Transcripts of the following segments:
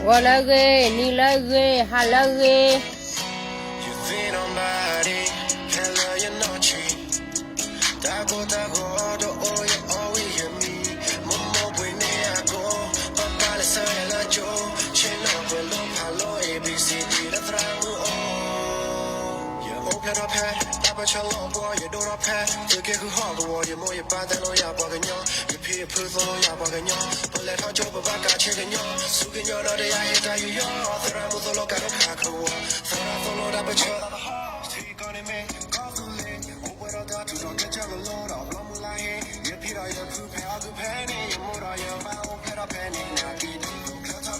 ဂီၤလၢအဂ့ၤ, နံၤလၢအဂ့ၤ, ဟါလၢအဂ့ၤ. ယသ့ၣ်နီၣ်ဘၣ်ဒံး ဖဲလၢယနီၢ်ဆံး တၢ်ကိၢ်တၢ်ဂီၤ တအိၣ်ယအီၣ်ဝံၤယမံၤ, မိၢ်မိၢ်ပှ့ၤန့ၢ်အကိ, ပၢ်ပၢ်လဲၤဆၢယၤလၢကၠိ, ဆ့ၣ်နီၤပှဲၤလိဖးလိ A B C D လၢသရၣ်မုၣ်အိၣ်. ယအိၣ်ဖျဲၣ်ထီၣ်ဖဲ တၢ်ပၢၢ်ဆၢလီၤပှီၢ် ယဒိၣ်ထီၣ်ဖဲ သုးက့ဃုဟီၣ်ကဝီၤ, ယမိၢ်ယပၢ်တဲလိာ်ယၤပှၤကညီ, ယဖံယဖုသိၣ်လိယၤပှၤကညီ, ပလဲၤထီၣ်ကၠိပဘၣ်ကးဆ့ကညီ, ဆူကညီဒီးတယၤဟ့ၣ်တၢ်ယူးယီၣ်, သရၣ်မုၣ်သိၣ်လိကးဒိၣ်ခးကဝီၤ, သရၣ်သိၣ်လိတၢ်ပၢၢ်ဆၢ ထံကီၢ်န့ၣ်မ့ၢ်ကီၢ်သူလ့ၤ, အိၣ်ပှဲၤဒီးတၢ်ထူးထီၣ်ကဲကၢကလိဒီးဘျီမုၢ်လၢ်ဟ့, ယဖံဒီးယဖုဖဲအီၣ်ကုဖဲန့ၣ်, ယမိၢ်ဒီးယပၢ်အိၣ်ဖျဲၣ်ထီၣ်ဖဲန့ၣ်, နၤက့ၤဒ်သိးချၢထီၣ်ဘံသ့, ပယီၤ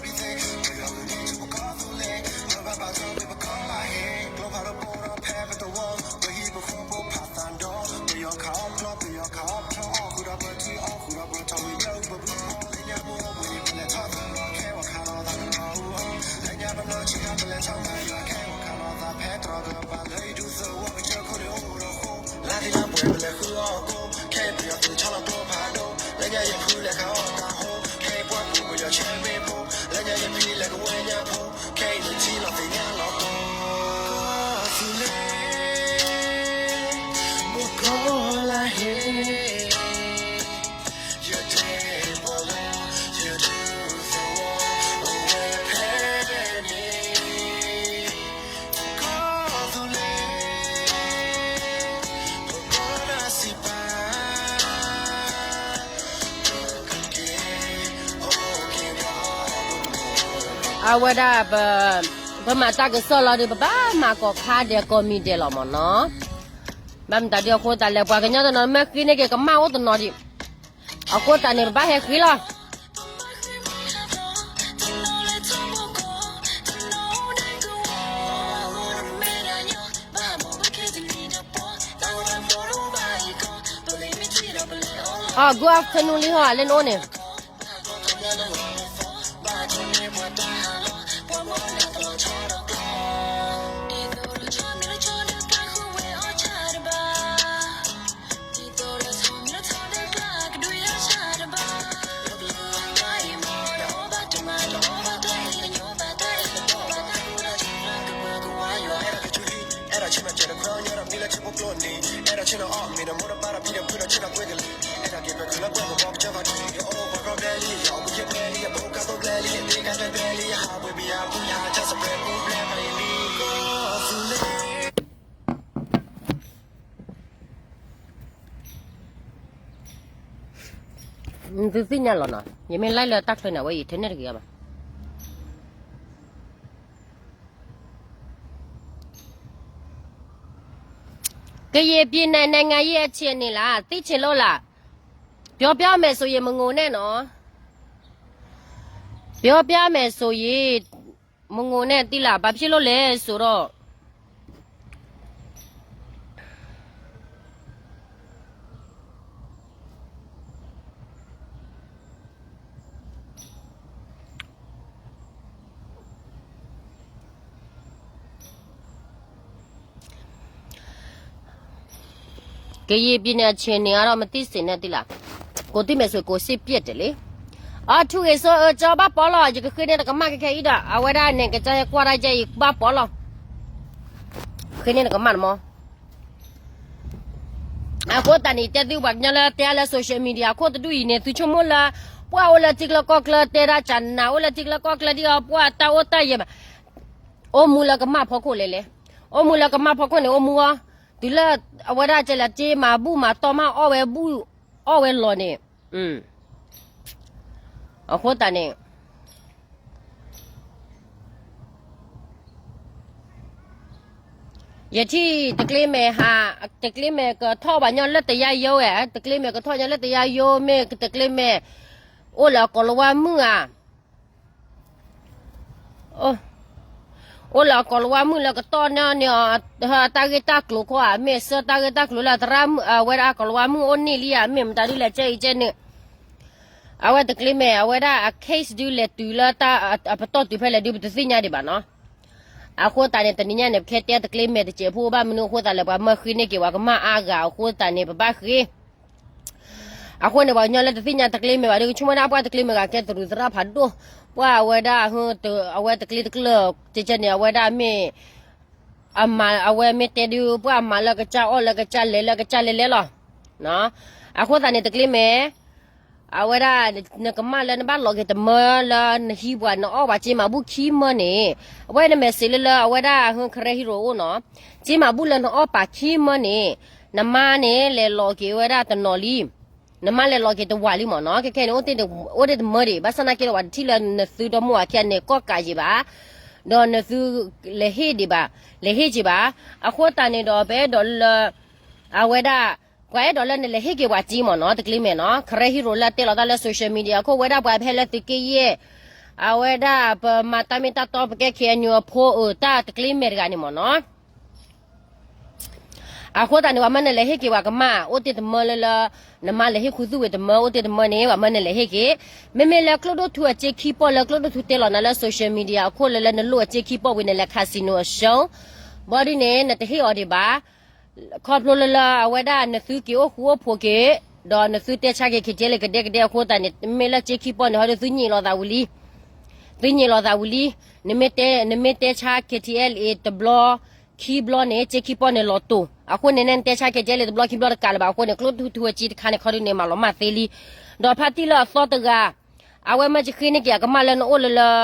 လူၤန့ၢ်ဆူပကီၢ်သူလ့ၤ, ပဘၣ်ပာ်ထီၣ်ကွံာ်ပကီၢ်လၢဟ့, ကျိဖးဒိၣ်ပိၢ်ထီၣ်ဖဲပတဝီ, ပဟံၣ်ပဃီဖိဖးသးဒီး, ပယီၤခးအီၣ်ဖျီ ပယီၤခးအီၣ်ဖျီ, အီၣ်ဃုာ်ဒီးပထံအီၣ်ဃုာ်ဒီးပထီၣ်ဝံၤလၢပပူၤ, လၢညါမိၢ်အိၣ်ဘှံးန့ၣ် ပလဲၤထီၣ်သးလီၤခဲဝဲခးလီၤသးတနီၤအူအီ, လၢညါပနီၢ်ဆံးခါပလဲၤထီၣ်မၤယွၤခဲဝဲခးလီၤသးဖဲတြီၤကပၤလၢယဒူသဝီကစၢၢ်ခိၣ်န့ၣ်အိၣ်ဒီးဃိ, လါသ့လါပှဲၤပလဲၤဃုအီၣ်အကိ, ခဲအံၤပယီၤသုးဆီလီၤကျိဖးဒိၣ်, လၢညါယဖုလဲၤခးအီၣ်တၢ်ဟိ, ခဲအံၤပှၢ်ပူၤပယီၤဆဲမ့ၣ်ပိၢ်, လၢညါယဖံလဲၤကဝဲညါဖိ, ခဲအံၤနထံလီၤသ့ၣ်ညါလီၤကိး ကီၢ်သူလ့ၤ, ပကီၢ်လၢဟ့, ယတဲပှၤလၢ ယဒူသဝီ အိၣ်ဝဲဖဲန့ၣ်, ကီၢ်သူလ့ၤ, ပကီၢ်တၢ်စံးပာ် အဝဲဒၣ် ပမၤတၢ်ကစီၣ်လီၤဒီး ပဘၣ်မၤကိးခါဒဲးကိးမံၤဒဲးလီၤမ့ၢ်နီၤ, ဘၣ်မတၤဒ်အဃိသတးလဲၣ် ပှၤကညီတနီၤမ့ၢ်ဃ့န့ၢ်က့ၤကမၣ်အိၣ်တနီၤဒံး, အဃိသတးန့ၣ် ပဘၣ်ဟဲဃ့လီၤ. အ good afternoon လံဟီ လၢနအိၣ်န့ၣ် သုသ့ၣ်ညါလီၤနီၤ, ယမ့ၢ် live လၢတၢ်ချၢန့ၣ် အဝဲအံၤ internet တဂ့ၤဘၣ်. ကရင်ပြည်နယ် နိုင်ငံရေးအခြေအနေလား သိချင်လို့လား. ပြောပြမယ်ဆိုရင် မငိုနဲ့နော်. ပြောပြမယ်ဆိုရင် မငိုနဲ့ သိလား. ဘာဖြစ်လို့လဲဆိုတော့ ကရင်ပြည်နယ် အခြေအနေကတော့ မသိစေနဲ့ သိလား. ကိုသိမယ်ဆိုရင် ကိုစိတ်ပျက်တယ်လေ. အထူးဂ့ၤဆို အကၠီဘၣ်ပီလီၤ. ယကဃ့န့ၢ်တကမၣ်ခဲခဲအံၤဒီး အဝဲဒၣ်န့ၣ် ကစၢ်ယကွၢ်တၢ်ယဲအံၤ ဘၣ်ပီလီၤ. ဃ့န့ၢ်တကမၣ်တမီၤ. အဃိသတးန့ၣ် တဲသုပှၤကညီလၢတဲအါလၢ social media အခိၣ်တဒူၣ်အံၤန့ၣ် သုဆိကမိၣ်လၢ ပှၤအိၣ်လၢထံကျါကီၢ်ကျါ တဲဒၣ်ကနၤ အိၣ်လၢထံကျါကီၢ်ကျါဒ်အီၤ ပှၤတၢ်အိၣ်တၢ်ယဲၢ်ဘၣ်. အိၣ်မူလၢကမၣ်ဖီခိၣ်လဲၣ်လဲၣ်. အိၣ်မူလၢကမၣ်ဖီခိၣ်န့ၣ် အိၣ်မူအီၤ တုၤလၢအဝဲဒၣ်ကဲလၢက့မၤဘူၣ်မၤတီၢ်မး အီၣ်ဝဲဘူၣ် အီၣ်ဝဲလီၤန့ၣ်. အဃိသတးန့ၣ် ယထံၣ်တကျ့မဲာ်ဟး တကျ့မဲာ်ကထီၣ်ဘၣ်ညီလၢတယါယိဝဲ တကျ့မဲာ်ကထီၣ်ညီလၢတယါယိ မ့ၢ်တကျ့မဲာ် အိၣ်လၢအကိးလၤဝါမုၣ်ဧါ. အိၣ်လၢအကိးလၤဝါမုၣ်လၢကတီၢ်န့ၢ်န့ၣ် တၢ်ဂ့ၢ်တၢ်ကျိၤခိၣ်ဧါ မ့ၢ်ဆၢတၢ်ဂ့ၢ်တၢ်ကျိၤလၢသရၣ်မုၣ် အဝဲဒၣ်အကိးလၤဝါမုၣ်အိၣ်န့ၢ်လံဧါ မ့ၢ်မတၤဒ်လဲၣ်ကဲအံၤကဲန့ၣ် အဝဲတကျ့မဲာ် အဝဲဒၣ်အ case ဒုးလဲၤတုၤလၢတၢ်အပတီၢ်တုၤဖဲလဲၣ်ဒုး ပတသ့ၣ်ညါဒံးဘၣ်နီၤ. အဃိသတးန့ၣ် တနံၤညါန့ၣ် ပကဟဲတဲတကျ့မဲာ်တစဲးဖိဘၣ်မနုၤအဃိသတးလဲၣ် ပှၤမၢဃ့န့ၢ်က့ၤပှၤကမၣ်အါဂၤအဃိသတးန့ၣ် ပဘၣ်ဃ့ အဃိန့ၣ် ပှၤကညီလၢတသ့ၣ်ညါတကျ့မဲာ်ဘၣ်ဒီး ကဆိကမိၣ်ဒၣ်ပှၤတကျ့မဲာ်ဂၤကဲသရူးသရၣ်ဖးဒိၣ်, ပှၤအဝဲဒၣ် အဝဲတကျ့တကျၢၢ်ကဲကဲန့ၣ် အဝဲဒၣ်မ့ၢ် အမၤ အဝဲမ့ၢ်တဲဒုး ပှၤအမၤလၢကစၢ်အီၣ်လၢကစၢ်လဲၤလၢကစၢ်လဲၤလဲၤလီၤ. အဃိသတးန့ၣ်တကျ့မဲာ် အဝဲဒၣ် နကမၣ်လၢနဘၣ်လီၤက့ၤတမၢလၢနဟံးပှၤနအီၣ်ပှၤစ့မၤဘူၣ်ခံမၢန့ၣ်, အဝဲနမဲာ်စ့းလၢလၢအဝဲဒၣ် ဟၢ Karen Hero အိၣ်နီၤ, စ့မၤဘူၣ်လၢနအီၣ်ပာ်ခံမၢန့ၣ်, နမါန့ၣ် လဲၤလီၤက့ၤဝဲဒၣ်တနီၤလံ, နမါလဲၤလီၤက့ၤတဝာ်လံမ့ၢ်နီၤ, ခဲခဲန့ၣ် အိၣ်တ့ၢ်တမၢဒံး, ဘၣ်ဆၣ်သနာ်က့ဒီး ပှၤတထံၣ်လၢနသုဒီမါဝၤခံဂၤန့ၣ် ကီၢ်ကးယံၤဘၣ်, ဒီးနသု လဲၤဟ့ၣ်ဒံးဘၣ်, လဲၤဟ့ၣ်က့ၤဘၣ်, အဃိသတးန့ၣ်ဒီး ပအဲၣ်ဒိးလၢ အဝဲဒၣ် ပှၤအဲၣ်ဒိးလၢနလဲၤဟ့ၣ်က့ၤပှၤစ့မ့ၢ်နီၤ, တကျ့မဲာ်နီၤ, Karen Hero လၢအတဲလီၤတၢ်လၢ social media အခိၣ် ဝဲဒၣ်ပှၤဖဲလၢသုးက့ယဲၢ်, အဝဲဒၣ်ပမၤတၢ်မ့ၢ်တၢ်တီ ပကဲ K N U အဖိအတၢ်တကျ့မဲာ်တဂၤန့ၣ်မ့ၢ်နီၤ အဃိသတးန့ၣ် ပှၤမၢနလဲၤဟ့ၣ်က့ၤပှၤကမၣ် အိၣ်တ့ၢ်တမၢလၢလၢ နမါလဲၤဟ့ၣ်ခူသူၣ်ဝံၤတမၢ အိၣ်တ့ၢ်တမၢန့ၣ် ပှၤမၢနလဲၤဟ့ၣ်က့ၤ, မ့မ့ၢ်လၢကျိဒိၣ်ထူအစ့ခံပီၢ်လၢကျိဒိၣ်ထူတဲလီၤနၤလၢ social media အခိၣ်လၢလၢနလိၣ်အစ့ခံပီၢ်ဝံၤ နလဲၤ casino အ show ဘီဒ်န့ၣ် နတဟ့ၣ်အီၤဒံးဘၣ်, ခီဖျိလၢလၢအဝဲဒၣ်နသုက့ၤအိၣ်ဃူအိၣ်ဖိးက့ၤ, ဒီးနသုတဲဆါက့ၤ K T L ကဒဲကဒဲအဃိသတးန့ၣ် မ့ၢ်လၢစ့ခံပီၢ်န့ၣ် ဟီဒုးသုညံးလီၤသးဝံၤလံ, သုညံးလီၤသးဝံၤလံ, နမ့ၢ်တဲ နမ့ၢ်တဲဆါ K T L တဘျီ ခံဘျီန့ၣ် စ့ခံပီၢ်န့ၣ်လီၤတိာ်, အဃိန့ၣ် နတဲဆါ K T L တဘျီခံဘျီတကးလၢၤဘၣ်အဃိန့ၣ် ကျိထူထူအစ့တခါန့ၣ် ခီဒုးန့ၣ် မၤလီၤမၢ်သ့လံ, ဒီးဖါတံၢ်လၢအသီတဂၤ အဝဲမၢကဃ့န့ၢ်က့ၤအကမၣ်လၢနအိၣ်လၢလၢ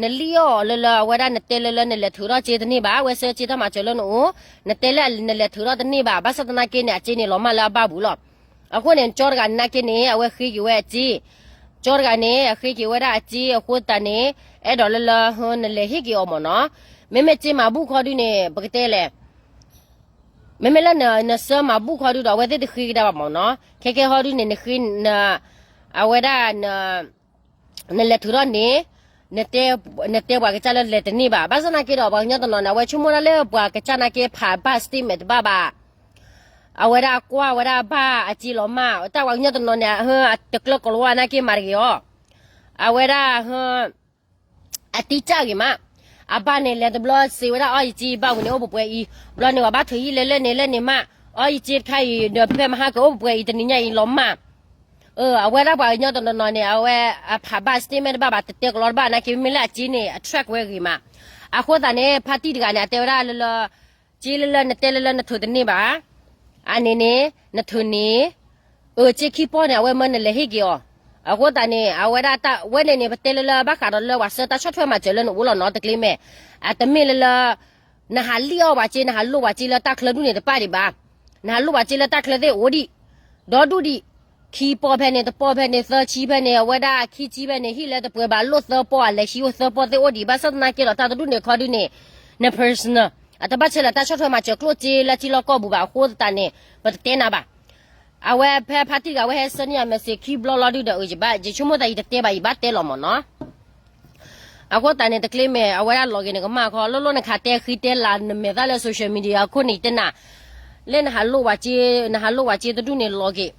နလံၣ်အီၣ်အီၤလၢလၢ အဝဲဒၣ်နတဲလၢလၢနလဲၤထုးထီၣ်စ့တန့ၢ်ဘၣ်, အဝဲဆှၢစ့တၢ်မၤစၢၤလၢနအိၣ်, နတဲလၢနလဲၤထုးထီၣ်တန့ၢ်ဘၣ်, ဘၣ်ဆၣ်သနာ်က့န့ၣ် အစ့န့ၣ်လီၤမၢ်လၢအဘၣ်ပူၤလီၤ. အဃိန့ၣ် ကၠီတဂၤနာ်က့န့ၣ် အဝဲဃ့က့ၤဝဲအစ့, ကၠီတဂၤန့ၣ် အဃ့က့ၤဝဲဒၣ်အစ့အဃိသတးန့ၣ် အဲၣ်ဒိးလၢလၢ နလဲၤဟ့ၣ်က့ၤအီၤမ့ၢ်နီၤ, မ့မ့ၢ်စ့မၤဘူၣ်ခီဒုးန့ၣ် ပကတဲလဲၣ် မ့မ့ၢ်လၢနဆှၢမၤဘူၣ်ခီဒုးဒီး အဝဲသ့ၣ်တဃ့ကဒါဘၣ်မ့ၢ်နီၤ, ခဲခဲဟီဒုးန့ၣ် နဃ့ အဝဲဒၣ် နလဲၤထုးထီၣ်န့ၣ် နတဲပှၤကစၢ်လၢလဲၤတန့ၢ်ဘၣ်, ဘၣ်ဆၣ်သနာ်က့ဒီး ပှၤကညီတနီၤန့ၣ် အဝဲဆိကမိၣ်ဒၣ်လၢပှၤကစၢ်နာ်က့ ဖးဘၣ် statement တဘၣ်ဘၣ်, အဝဲဒၣ်ကွၢ်ဝဲဒၣ်ဘၣ်အစ့လီၤမၢ်, တၢ်ပှၤကညီတနီၤန့ၣ် အတကျၢၤကီၤလၤဝါနာ်က့မၤတဂ့ၤအီၤ, အဝဲဒၣ် အတံၢ်စၢ်ဂ့ၤမး, အဘၣ်န့ၣ် လဲၤတဘျီစံးဝဲဒၣ် အီယစ့ဘၣ်ဝံၤန့ၣ် အိၣ်ပပှဲၤအံၤ, ဘျီန့ၣ် ပှၤဘၣ်ထုးဟံၣ်လဲၤလၢန့ၣ်လၢန့ၣ်မး, အီယစ့တခါအံၤ ဒီးဖဲမဟါကအိၣ်ပပှဲၤအံၤ တနံၤညါအံၤလီၤမၢ်, အဝဲဒၣ်ပှၤကညီတနီၤနီၤန့ၣ် အဝဲအဖးဘၣ် statement တဘၣ်ဘၣ် တတဲကလီတဘၣ်နာ်က့ မ့မ့ၢ်လၢအစ့န့ၣ် အ track ဝဲဂ့ၤမး, အဃိသတးန့ၣ် ဖါတံၢ်တဂၤန့ၣ် အတဲဝဲဒၣ်လၢလၢ စ့လၢလၢနတဲလၢလၢနထုးတန့ၢ်ဘၣ်, အန့ၣ်န့ၣ် နထုးန့ၣ် အစ့ခံပီၢ်န့ၣ် အဝဲမၢနလဲၤဟ့ၣ်က့ၤအီၤ, အဃိသတးန့ၣ် အဝဲဒၣ်တၢ်ဝဲန့ၣ်န့ၣ် ပတဲလၢလၢဘၣ်ဃးဒီးလၢပှၤဆှၢတၢ်ဆီၣ်ထွဲမၤစၢၤလၢနအိၣ်လီၤနီၤ တကျ့မဲာ်, အတမ့ၢ်လၢလၢ နဟးလံၣ်အီၣ်ပှၤစ့ နဟးလိၣ်ပှၤစ့လၢတၢ်ချၢဒူၣ်န့ၣ်တပၣ်ဒံးဘၣ်, နဟးလိၣ်ပှၤစ့လၢတၢ်ချၢသ့ၣ်အိၣ်ဒံး, ဒီဒူၣ်ဒံး, ခံပီၢ်ဖဲန့ၣ် တပီၢ်ဖဲန့ၣ် သၢဆံဖဲန့ၣ် အဝဲဒၣ်ခံဆံဖဲန့ၣ် ဟံၣ်လၢတပှဲၤဘၣ်လိၣ်သၢပီၢ် အလဲၤဟံးအိၣ်သၢပီၢ်သ့ၣ်အိၣ်ဒံး, ဘၣ်ဆၣ်သနာ်က့ဒီးတၢ်တဒူၣ်န့ၣ်ခီဒုးန့ၣ် န personal အတဘၣ်ဆၢလၢတၢ်ဆီၣ်ထွဲမၤစၢၤကျိၣ်စ့လၢထံလီၢ်ကီၢ်ပူၤဘၣ်အဃိသတးန့ၣ် ပတတဲနၤဘၣ်, အဝဲဖဲဖါတံၢ်တဂၤဝဲဟဲဆှၢန့ၢ်ယၤ message ခံဘျီလီၤဒုးဒီး အယဘၣ် ယဆိကမိၣ်သးယတတဲဘၣ် ယဘၣ်တဲလီၤမ့ၢ်နီၤ အဃိသတးန့ၣ် တကျ့မဲာ် အဝဲဒၣ်လီၤက့ၤနကမၣ်ခီ လိၣ်လိၣ်နခးတဲဃံတဲလၤ နမဲာ်သၣ်လၢ social media အခိၣ်န့ၣ် ယတဲနၤ, လၢနဟးလိၣ်ဝၤစ့, နဟးလိၣ်ဝၤစ့တဒူၣ်န့ၣ်လီၤက့ၤ,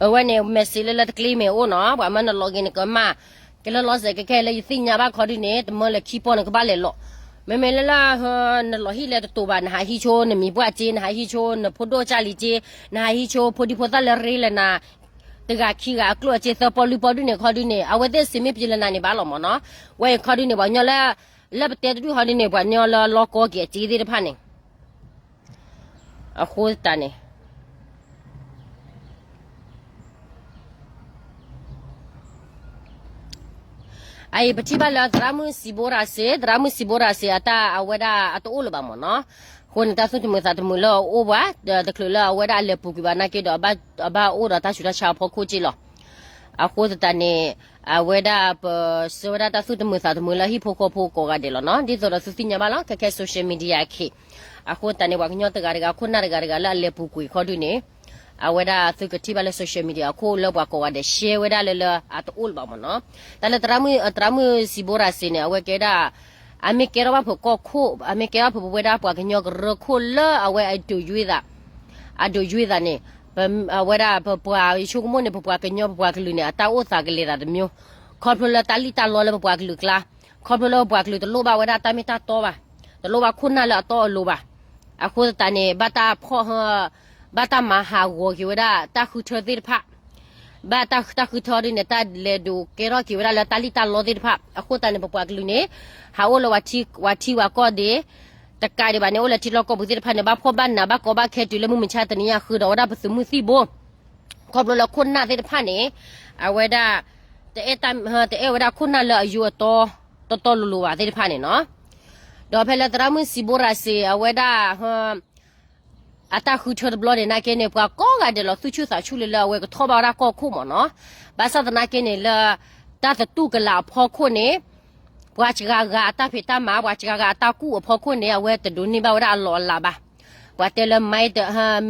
အဝဲန့ၣ် message လၢလၢတကျ့မဲာ်အိၣ်နီၤ ပှၤမၢနလီၤက့ၤနကမၣ်, ကလၢလီၤစဲးကဲခဲလၢယသ့ၣ်ညါဘၣ်ခီဒုးန့ၣ် တမၢလၢခံပီၢ်နကဘၣ်လဲၤလီၤ, မ့မ့ၢ်လၢလၢ နလီၤဟံၣ်လၢတတိၤဘၣ် နဟးဟံးဆိနမံၤပှၢ်စ့ နဟးဟံးဆိနဖိဒိၣ်ကၢ်လံၤစ့, နဟးဟံးဆိဖိဒံဖိသၣ်လၢရ့လၢနၤ တဂၤခံဂၤအကျိၣ်အစ့သၢပီၢ်လွံၢ်ပီၢ်ဒုးန့ၣ်ခီဒုးန့ၣ် အဝဲသ့ၣ်စံးမ့ၢ်ပျ့ၤလၢနၤန့ၣ်ဘၣ်လီၤမ့ၢ်နီၤ, ဝဲအံၤခီဒုးန့ၣ် ပှၤကညီလၢ လၢပတဲတဒူၣ်ခီဒုးန့ၣ် ပှၤကညီလၢလီၤကီက့ၤအစ့သ့ၣ်တဖၣ်န့ၣ်, အဃိသတးန့ၣ် အအံၤပထံၣ်ဘၣ်လၢသရၣ်မုၣ်စံးဘိရၤစ့, သရၣ်မုၣ်စံးဘိရၤစ့ အတၢ်အဝဲဒၣ်အတအိၣ်လၢၤဘၣ်မ့ၢ်နီၤ, အဃိန့ၣ် တၢ်သူၣ်တမုာ်သးတမုာ်လၢအအိၣ်ဘၣ်, တချုးလၢအဝဲဒၣ်အလဲၤပူၤကွံာ်ဘၣ်နာ်က့ဒီး အဘၣ်အိၣ်ဒီးတၢ်ဆူးတၢ်ဆါအဖီခိၣ်က့လီၤ, အဃိသတးန့ၣ် အဝဲဒၣ်ပဆှၢဝဲဒၣ်တၢ်သူၣ်တမုာ်သးတမုာ်လၢဟံၣ်ဖိဃီဖိကိးဂၤဒဲးလီၤနီၤ, ဒ်သိးဒီးသုသ့ၣ်ညါဘၣ်လီၤ ခဲခဲ social media အခံ အဃိသတးန့ၣ် ပှၤကညီတဂၤတဂၤ ခိၣ်နၢ်တဂၤတဂၤလၢအလဲၤပူၤကွံာ်ခီဒုးန့ၣ် အဝဲဒၣ်သုကထံၣ်ဘၣ်လၢ social media အခိၣ်လၢပှၤကိးဂၤဒဲး share ဝဲဒၣ်လၢလၢအတအိၣ်လၢၤဘၣ်မ့ၢ်နီၤ, တၢ်လၢသရၣ်မုၣ်စံးဘိရၤစ့န့ၣ် အဝဲကဲဒၣ် အမ့ၢ်ကဲထီၣ်ဘၣ်ဖုးကီၢ်ခိၣ် အမ့ၢ်ကဲထီၣ်ဖုးပဝဲဒၣ်ပှၤကညီကရၢခိၣ်လၢအဝဲအဒိးယွ့သး, အဒိးယွ့သးန့ၣ်, အဝဲဒၣ်ပပှၤယဆိကမိၣ်န့ၣ် ပပှၤကညီပပှၤကလုာ်န့ၣ် အတၢ်အိၣ်သးကလဲၤသးတမံၤ, ခီဖျိလၢတၢ်လံၣ်တၢ်လီလၢပပှၤကလုာ်ကျါ, ခီဖျိလၢပပှၤကလုာ်တလိၣ်ဘၣ်ဝဲဒၣ်တၢ်မ့ၢ်တၢ်တီဘၣ်, တလိၣ်ဘၣ်ခိၣ်နၢ်လၢအတီအလိၤဘၣ်, အဃိသတးန့ၣ် ဘၣ်တၢ်ဖီၣ်ဟၢ ဘၣ်တၢ်မၤဟးဂီၤက့ၤဝဲဒၣ်တၢ်ဃုထၢသ့ၣ်တဖၣ်, ဘၣ်တၢ်ဃုထၢဒ်န့ၣ် တၢ်လဲၤဒိးကဲထီၣ်က့ၤဝဲဒၣ်လၢတၢ်လံၣ်တၢ်လီသ့ၣ်တဖၣ်. အဃိသတးန့ၣ် ပပှၤကလုာ်န့ၣ် ဟးအိၣ်လၢပှၤထံပှၤကီၢ်ဒံး, တကးဒံးဘၣ်န့ၣ် အိၣ်လၢထံလီၢ်ကီၢ်ပူၤသ့ၣ်တဖၣ်န့ၣ် ဘၣ်ဖှီၣ်ဘၣ်နးဘၣ်ကီဘၣ်ခဲတုၤလၢမုၢ်မဆါတနံၤညါ ဃုာ်ဒီးဝဲဒၣ်ပသုးမုၢ်သံၣ်ဘိ ခီဖျိလၢခိၣ်နၢ်သ့ၣ်တဖၣ်န့ၣ် အဝဲဒၣ် တအဲၣ်ဝဲဒၣ်ခိၣ်နၢ်လၢအယိအတီ တီတီလိၤလိၤဘၣ်သ့ၣ်တဖၣ်န့ၣ်နီၤ. ဒီးဖဲလၢသရၣ်မုၣ်စံးဘိရၤစ့ အဝဲဒၣ် အတၢ်ဃုထၢတဘျီန့ၣ် နာ်က့န့ၣ် ပှၤကိးဂၤဒဲးလီၤသူၣ်ဆူၣ်သးဆူၣ်လၢလၢအဝဲကထီၣ်ဘၣ်ဝဲဒၣ်ကီၢ်ခိၣ်မ့ၢ်နီၤ. ဘၣ်ဆၣ်သနာ်က့န့ၣ်လၢ တၢ်သတူၢ်ကလာ်အဖီခိၣ်န့ၣ် ပှၤစှၤဂၤအတၢ်ဖံးတၢ်မၤ ပှၤစှၤဂၤအတၢ်ကူၣ်အဖီခိၣ်န့ၣ် အဝဲတဒိးန့ၢ်ဘၣ်ဝဲဒၣ်အလီၢ်အလၤဘၣ်. ပှၤတဲလၢ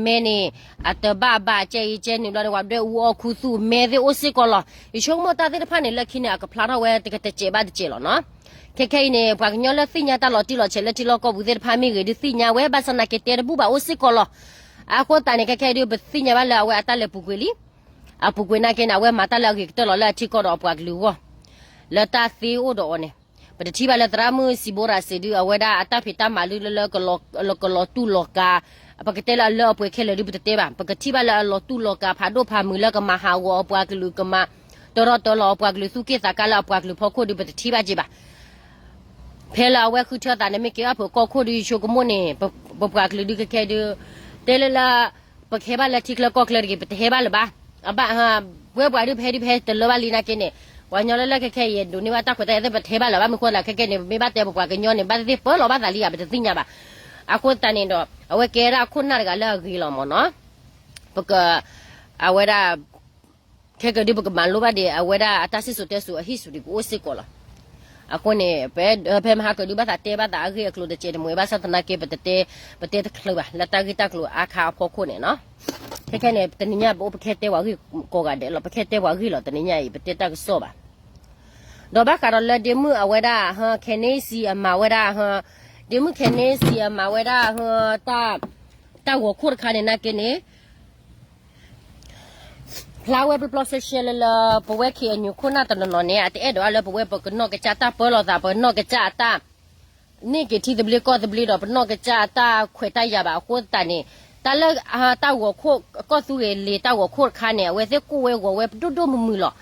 မဲန့ၣ် အတဘၣ်ဘၣ်ကဲအံၤကဲန့ၣ်ဘျီန့ၣ် ပှၤဒွဲၣ်အူအီၣ်ခူသူၣ်မဲသ့ၣ်အိၣ်စ့ၢ်ကီးလီၤ. ယဆိကမိၣ်တၢ်သ့ၣ်တဖၣ်န့ၣ် လၢခံန့ၣ် အကဖျါထီၣ်ဝဲတကတစဲးဘၣ်တစဲးလီၤနီၤ. ခဲခဲအံၤန့ၣ် ပှၤကညီလၢသ့ၣ်ညါတၢ်လီၤတံၢ်လီၤဆဲးလၢထံလီၢ်ကီၢ်ပူၤသ့ၣ်တဖၣ်မ့ၢ်ဂ့ၤ ဒုးသ့ၣ်ညါဝဲ ဘၣ်ဆၣ်သနာ်က့တဲတဘူၣ်ဘၣ်အိၣ်စ့ၢ်ကီးလီၤ. အဃိသတးန့ၣ် ခဲခဲအံၤဒုး ပသ့ၣ်ညါဘၣ်လၢအဝဲအတၢ်လဲၤပူၤကွံာ်လံ အပူၤကွံာ်နာ်က့န့ၣ် အဝဲမၤတၢ်လၢအဂ့ၤကတၢၢ်လီၤလၢအထံကီၢ်ဒီးအပှၤကလုာ်အဂီၢ် လၢတၢ်သ့အိၣ်ဒီးအီၤန့ၣ် ပတထံၣ်ဘၣ်လၢသရၣ်မုၣ်စံးဘိရၤစ့ဒုး အဝဲဒၣ်အတၢ်ဖံးတၢ်မၤလၢလၢ ကလီၤတူၢ်လီၤကာ် ပကတဲလၢအလၢအပှဲၤခဲလၢာ်ဒုးပတတဲဘၣ်. ပကထံၣ်ဘၣ်လၢအလီၤတူၢ်လီၤကာ်ဖးဒိၣ်ဖးမုၢ်လၢကမၤဟးဂီၤအပှၤကလုာ် ကမၤတရီတၢ်လီၤအပှၤကလုာ် သူၣ်က့ၣ်သးကါလၢအပှၤကလုာ်ဖီခိၣ်ဒုး ပတထံၣ်ဘၣ်က့ၤဘၣ်. ဖဲလၢအဝဲဃုထၢသးန့ၣ် မ့ၢ်ကဲအဖုးကီၢ်ခိၣ်ဒုး ယဆိကမိၣ်န့ၣ် ပပှၤကလုာ်ဒုးခဲခဲဒုး တဲလၢလၢ ပကဟဲဘၣ်လၢထံချၢကီၢ်ချၢတဂ့ၤ ပတဟဲဘၣ်လၢၤဘၣ်. အဘၣ် ပဝဲပှၤဒုးပဟဲဒုးပဟဲတလၢဘၣ်လံနာ်က့န့ၣ် ပှၤကညီလၢလၢခဲခဲအံၤ ဒိးန့ၢ်ဘၣ်တၢ်ခွဲးတၢ်ယာ်သ့ၣ် ပတဟဲဘၣ်လၢၤဘၣ်. မ့ၢ်ဃိသးခဲခဲန့ၣ် ပမ့ၢ်ဘၣ်တဲပပှၤကညီန့ၣ် ဘၣ်သ့ၣ်သ့ၣ်ပၢလီၤဘၣ်သးလံဧါ ပတသ့ၣ်ညါဘၣ်. အဃိသတးန့ၣ်ဒီး အဝဲကဲဒၣ်ခိၣ်နၢ်တဂၤလၢအဂ့ၤလီၤမ့ၢ်နီၤ. ပက အဝဲဒၣ် ခဲကဒုးပကမၤလိဘၣ်ဒံး အဝဲဒၣ်အတၢ်စံၣ်စိၤတဲစိၤအဟံၣ်ဆူၣ်ဒံးကအိၣ်စ့ၢ်ကီးလီၤ. အဃိန့ၣ် ဖဲ ဖဲမဟါကဒုးဘၣ်သးတဲဘၣ်သးအဂ့ၢ်အကျိၤတစဲးတမှဲၤ ဘၣ်ဆၣ်သနာ်က့ ပတတဲ ပတဲတချုးဘၣ် လၢတၢ်ဂ့ၢ်တၢ်ကျိၤအါခါအဖီခိၣ်န့ၣ်နီၤ. ခဲခဲန့ၣ် တနံၤညါပအိၣ်ပခဲတဲပှၤဂ့ၢ်ကိးဂၤဒဲးလီၤ ပခဲတဲပှၤဂ့ၢ်လီၤ တနံၤညါအံၤ ပတဲတၢ်ကစီၣ်ဘၣ်. ဒီးဘၣ်ဃးဒီးလၢဒ့မုၣ်အဝဲဒၣ် ခဲန့ၣ်စံးအမၤဝဲဒၣ် ဒ့မုၣ်ခဲန့ၣ်စံးအမၤဝဲဒၣ် တၢ်ဂီၤခိၣ်တခါန့ၣ်နာ်က့န့ၣ် ဖျါဝဲပျီပျီရှဲရှဲလၢလၢ ပဝဲ KNU ခိၣ်နၢ်တနီၤနီၤန့ၣ် အတအဲၣ်ဒိးအါလၢပဝဲပကနီၢ်ကစၢ်တၢ်ပၢလီၤသး ပနီၢ်ကစၢ်အတၢ် န့ၢ်က့ၤထံသဘျ့ကီၢ်သဘျ့ဒီး ပနီၢ်ကစၢ်အတၢ်ခွဲးတၢ်ယာ်ဘၣ်အဃိသတးန့ၣ် တၢ်လၢတၢ်ဂီၤခိၣ် ကီၢ်သူဂ့ၤလ့ၤတၢ်ဂီၤခိၣ်တခါန့ၣ် အဝဲသ့ၣ်ကိးဝဲဂီၤဝဲပဒိၣ်ဒိၣ်မုၢ်မုၢ်လီၤ.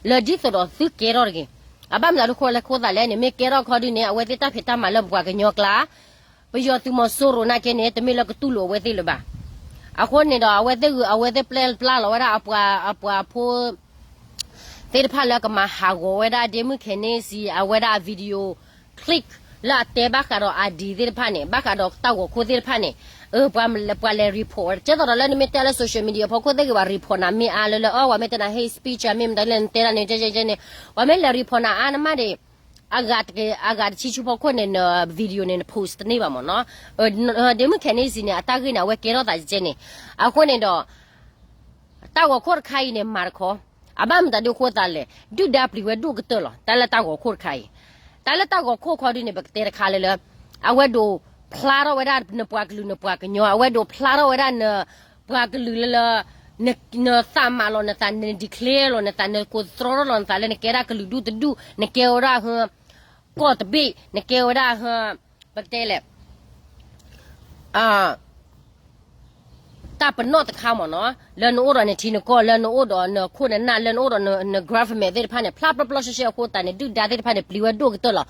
လၢဒ်သိးဒီးသုကဲထီၣ်တဂ့ၤ. အဘၣ်မနုၤဒ်လဲၣ်အဃိသးလဲၣ်န့ၣ် မ့ၢ်ကဲထီၣ်ခီဒုန့ၣ် အဝဲသ့ၣ်တၢ်ဖံးတၢ်မၤလၢပပှၤကညီကျါ ပယီၤသုးမီၤစိရိၤနာ်က့န့ၣ် တမ့ၢ်လၢကတူၢ်လိာ်အဝဲသ့ၣ်လၢၤဘၣ်. အဃိန့ၣ်ဒီး အဝဲသ့ၣ်ဂုာ် အဝဲသ့ၣ်ပျဲပျါလီၤဝဲဒၣ်အပှၤ အပှၤဖိ သ့ၣ်တဖၣ်လၢကမၤဟးဂီၤဝဲဒၣ်ဒ့မုၣ်ခဲန့ၣ်စံး အဝဲဒၣ် video clip လၢအတဲဘၣ်ဃးဒီး ID သ့ၣ်တဖၣ်န့ၣ် ဘၣ်ဃးဒီးတၢ်ဂီၤခိၣ်သ့ၣ်တဖၣ်န့ၣ် ပှၤလဲၤ report ကဲသိးဒီးလၢနမ့ၢ်တဲလၢ social media ဖီခိၣ်သ့ၣ်ဂ့ၤ ပှၤ report နၤမ့ၢ်အါလၢလၢ အဝဲမ့ၢ်တဲနၤ hate speech မ့ၢ်မတၤလဲၣ် နတဲဒၣ်န့ၣ် ကဲကဲကဲန့ၣ် ပှၤမ့ၢ်လဲၤ report နၤအါနမးဒံး အဂၤတက့ၢ် အဂၤတဆံဆူဖီခိၣ်န့ၣ် န video န့ၣ် န post တန့ၢ်ဘၣ်မ့ၢ်နီၤ. ဒ့မုၣ်ခဲန့ၣ်စံးန့ၣ် အတၢ်ဂ့ၢ်န့ၣ် အဝဲကဲထီၣ်သးကဲန့ၣ် အဃိန့ၣ်ဒီး တၢ်ဂီၤခိၣ်တခါအံၤန့ၣ် မၤတခီ အဘၣ်မတၤဒ်အဃိသးလဲၣ် ဒုၣ်ဒါပျံၤဝဲဒိၣ်ကတၢၢ်လီၤ. တၢ်လၢတၢ်ဂီၤခိၣ်တခါအံၤ တၢ်လၢတၢ်ဂီၤခိၣ်ခီဒုန့ၣ် ပကတဲတခါလၢလၢ အဝဲဒိးဖျါထီၣ်ဝဲဒၣ်နပှၤကလုာ်နပှၤကညီ အဝဲဒိးဖျါထီၣ်ဝဲဒၣ်န ပှၤကလုာ်လၢလၢ နသးမၤလီၤနသး န declare လီၤနသး နကိးတြီထီၣ်လီၤနသးလၢနကဲဒၣ်ကလုာ်ဒူၣ်တဒူၣ် နကဲဝဲဒၣ် ကီၢ်တဘ့ၣ် နကဲဝဲဒၣ် ပကတဲလဲၣ် တၢ်ပနီၣ်တခါမ့ၢ်နီၤ လၢနအိၣ်ဒီးနထံနကီၢ် လၢနအိၣ်ဒီးနခိၣ်နနၢ် လၢနအိၣ်ဒီးန government သ့ၣ်တဖၣ်န့ၣ် ဖျါပျီပျီရှဲရှဲအဃိသတးန့ၣ် ဒုၣ်ဒါသ့ၣ်တဖၣ်န့ၣ် ပျံၤဝဲဒိၣ်ကတၢၢ်လီၤ.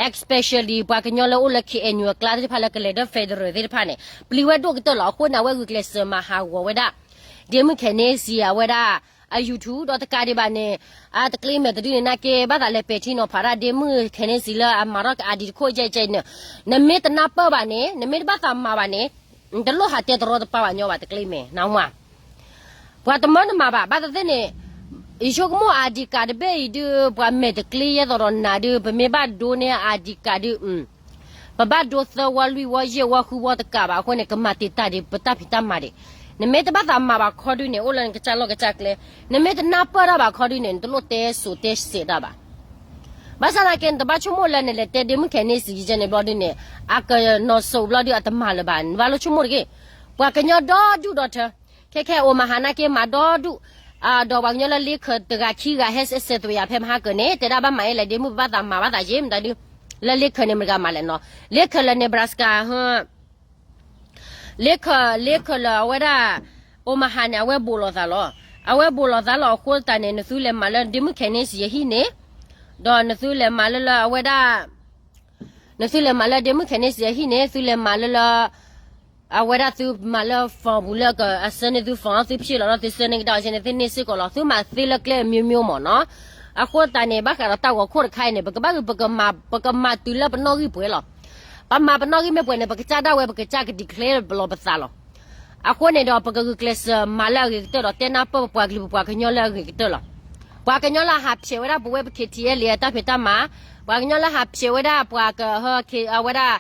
especially ပှၤကညီလၢအိၣ်လၢ KNU အကျါသ့ၣ်တဖၣ်လၢကလဲၤဒီး federal သ့ၣ်တဖၣ်န့ၣ် ပျံၤဝဲဒိၣ်ကတၢၢ်လီၤ. အဃိန့ၣ်အဝဲဂုာ်ကျဲးစၢးမၤဟးဂီၤဝဲဒၣ် ဒ့မုၣ်ခဲန့ၣ်စံးအဝဲဒၣ် အ YouTube ဒီးတကးဒံးဘၣ်န့ၣ် အတကျ့မဲာ်တဒုန့ၣ်နာ်က့ ဘၣ်သးလဲၤပဲာ်ထံနီၤဖးဒၣ်ဒ့မုၣ်ခဲန့ၣ်စံးလၢအမၤထီၣ်က ID တခိၣ်ယဲၢ်ယဲၢ်န့ၣ် နမ့ၢ်တနၢ်ပၢၢ်ဘၣ်န့ၣ် နမ့ၢ်တဘၣ်သးမၤဘၣ်န့ၣ် နတလိၣ်ဟးတဲတရီတပါဘၣ်ညီဘၣ်တကျ့မဲာ် နမ့ၢ် ပှၤတမၢနမၤဘၣ် ဘၣ်သ့ၣ်သ့ၣ်န့ၣ် ယဆိကမိၣ် ID card တဘ့ၣ်အံၤဒုး ပှၤမဲာ်တကျ့ယဲၢ်သိးဒီးနၤဒုး ပမ့ၢ်ဘၣ်ဒိန့ၢ် ID card ဒုး ပဘၣ်ဒိသၢဝီလွံၢ်ဝီယဲၢ်ဝီဃုဝီတကးဘၣ် အဃိန့ၣ် ကမၤတံာ်တာ်ဒံး ပတၢ်ဖံးတၢ်မၤဒံး နမ့ၢ်တဘၣ်သးမၤဘၣ်ခီဒုးန့ၣ် အိၣ်လၢနကစၢ်လီၢ်ကစၢ်ကျဲ နမ့ၢ်တနၢ်ပၢၢ်တၢ်ဘၣ်ခီဒုးန့ၣ် နတလိၣ်တဲစိၤတဲစဲးတၢ်ဘၣ် ဘၣ်ဆၣ်သနာ်က့ နတဘၣ်ဆိကမိၣ်လၢနလဲၤတဲဒ့မုၣ်ခဲန့ၣ်စံးယဲန့ၣ်ဘျီဒုးန့ၣ် အကနီၤစိးဘျီဒုးအတမၤလၢၤဘၣ် နဘၣ်လိၣ်ဆိကမိၣ်တဂ့ၤ ပှၤကညီဒီဒူၣ်ဒီထၢ ခဲခဲအိၣ်မဟါနာ်က့မၤဒီဒူၣ် ဒီးပှၤကညီလၢလ့ခၢးတဂၤခံဂၤဟဲစဲးသွဲးယၤဖဲမဟါကၢန့ၣ် တဲဒၣ်ဘၣ်မၤအ့ၣ်လဲၣ်ဒ့မုၣ် ပဘၣ်သးမၤဘၣ်သးယ့ၣ်မတၤဒုး လၢလ့ခၢးန့ၣ်မတဂၤမၤလဲၣ်နီၤ လ့ခၢးလၢ Nebraska ဟ လ့ခၢး လ့ခၢးလၢအဝဲဒၣ် Omaha န့ၣ် အဝဲဘူးလိာ်သးလီၤ. အဝဲဘူးလိာ်သးလီၤအဃိသတးန့ၣ် နသုလဲၤမၤလၢ Democrats အဟံၣ်န့ၣ်, ဒီးနသုလဲၤမၤလၢလၢအဝဲဒၣ် နသုလဲၤမၤလၢ Democrats အဟံၣ်န့ၣ် သုလဲၤမၤလၢလၢ အဝဲဒၣ်သုမၤလၢ form ပူၤလၢအကဆှၢန့ၢ်သု form သုဖျ့ၣ်လီၤဒီးသုဆှၢန့ၢ်ကဒါအီၤန့ၣ် သုန့ၢ်စ့ၢ်ကီးလီၤ. သုမၤသ့လၢကျဲအမျိုးမျိုးမ့ၢ်နီၤ. အဃိသတးန့ၣ် ဘၣ်ဃးဒီးတၢ်ဂီၤခိၣ်တခါအံၤန့ၣ် ပကဘၣ်ဂုာ်ပကမၤ ပကမၤတုၤလၢပနီၣ်ဂံၢ်ပှဲၤလီၤ. ပမၤပနီၣ်ဂံၢ်မ့ၢ်ပှဲၤန့ၣ် ပကစၢ်ဒၣ်ဝဲ ပကစၢ်က declare လီၤပသးလီၤ. အဃိန့ၣ်ဒီး ပကဂုာ်ကျဲးစၢးမၤလၢအဂ့ၤကတၢၢ်ဒီး တဲနၢ်ပၢၢ်ပပှၤကလုာ်ပပှၤကညီလၢအဂ့ၤကတၢၢ်လီၤ. ပှၤကညီလၢအဟးဖျဲးဝဲဒၣ်ပဝဲပ K T L အတၢ်ဖံးတၢ်မၤ, ပှၤကညီလၢဟးဖျဲးဝဲဒၣ်ပှၤက အဝဲဒၣ်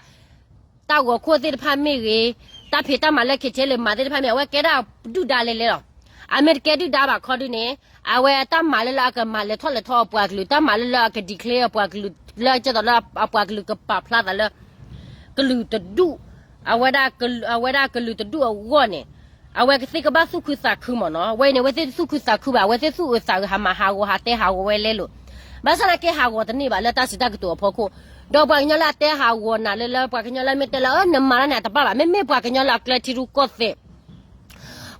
တၢ်ဂီၤခိၣ်သ့ၣ်တဖၣ်မ့ၢ်ဂ့ၤ, တၢ်ဖံးတၢ်မၤလၢ K T L မၤသ့ၣ်တဖၣ်မ့ၢ် အဝဲကဲဒၣ်ဒုၣ်ဒါလဲၤလဲၤလီၤ. အမ့ၢ်တကဲဒုၣ်ဒါဘၣ်ခီဒုန့ၣ် အဝဲတၢ်မၤလၢလၢအကမၤလဲၤထီၣ်လဲၤထီအပှၤကလုာ်, တၢ်မၤလၢလၢအက declare အပှၤကလုာ်, လၢကဲသိးလၢအပှၤကလုာ်ကပာ်ဖျါသးလၢ ကလုာ်တဒူၣ်, အဝဲဒၣ်ကလုာ်, အဝဲဒၣ်ကလုာ်တဒူၣ်အဂီၢ်န့ၣ် အဝဲကသ့ကဘၣ်သူၣ်ခုသးခုမ့ၢ်နီၤ. ဝဲအံၤန့ၣ် အဝဲသ့ၣ်တသူၣ်ခုသးခုဘၣ်, အဝဲသ့ၣ်သူၣ်အုးသးအုး ဟးမၤဟးဂီၤ ဟးတဲဟးဂီၤဝဲလဲလိာ်. ဘၣ်ဆၣ်သနာ်က့ဟးဂီၤတန့ၢ်ဘၣ် လၢတၢ်စံးတၢ်ကတိၤအဖီခိၣ်, ဒီးပှၤကညီလၢအတဲဟးဂီၤနၤလၢလၢ ပှၤကညီလၢမ့ၢ်တဲလၢ အၢ နမၤတၢ်န့ၣ် အတဘၣ်ဘၣ်. မ့မ့ၢ်ပှၤကညီလၢအကျဲထံရူၢ်ကီၢ်သဲး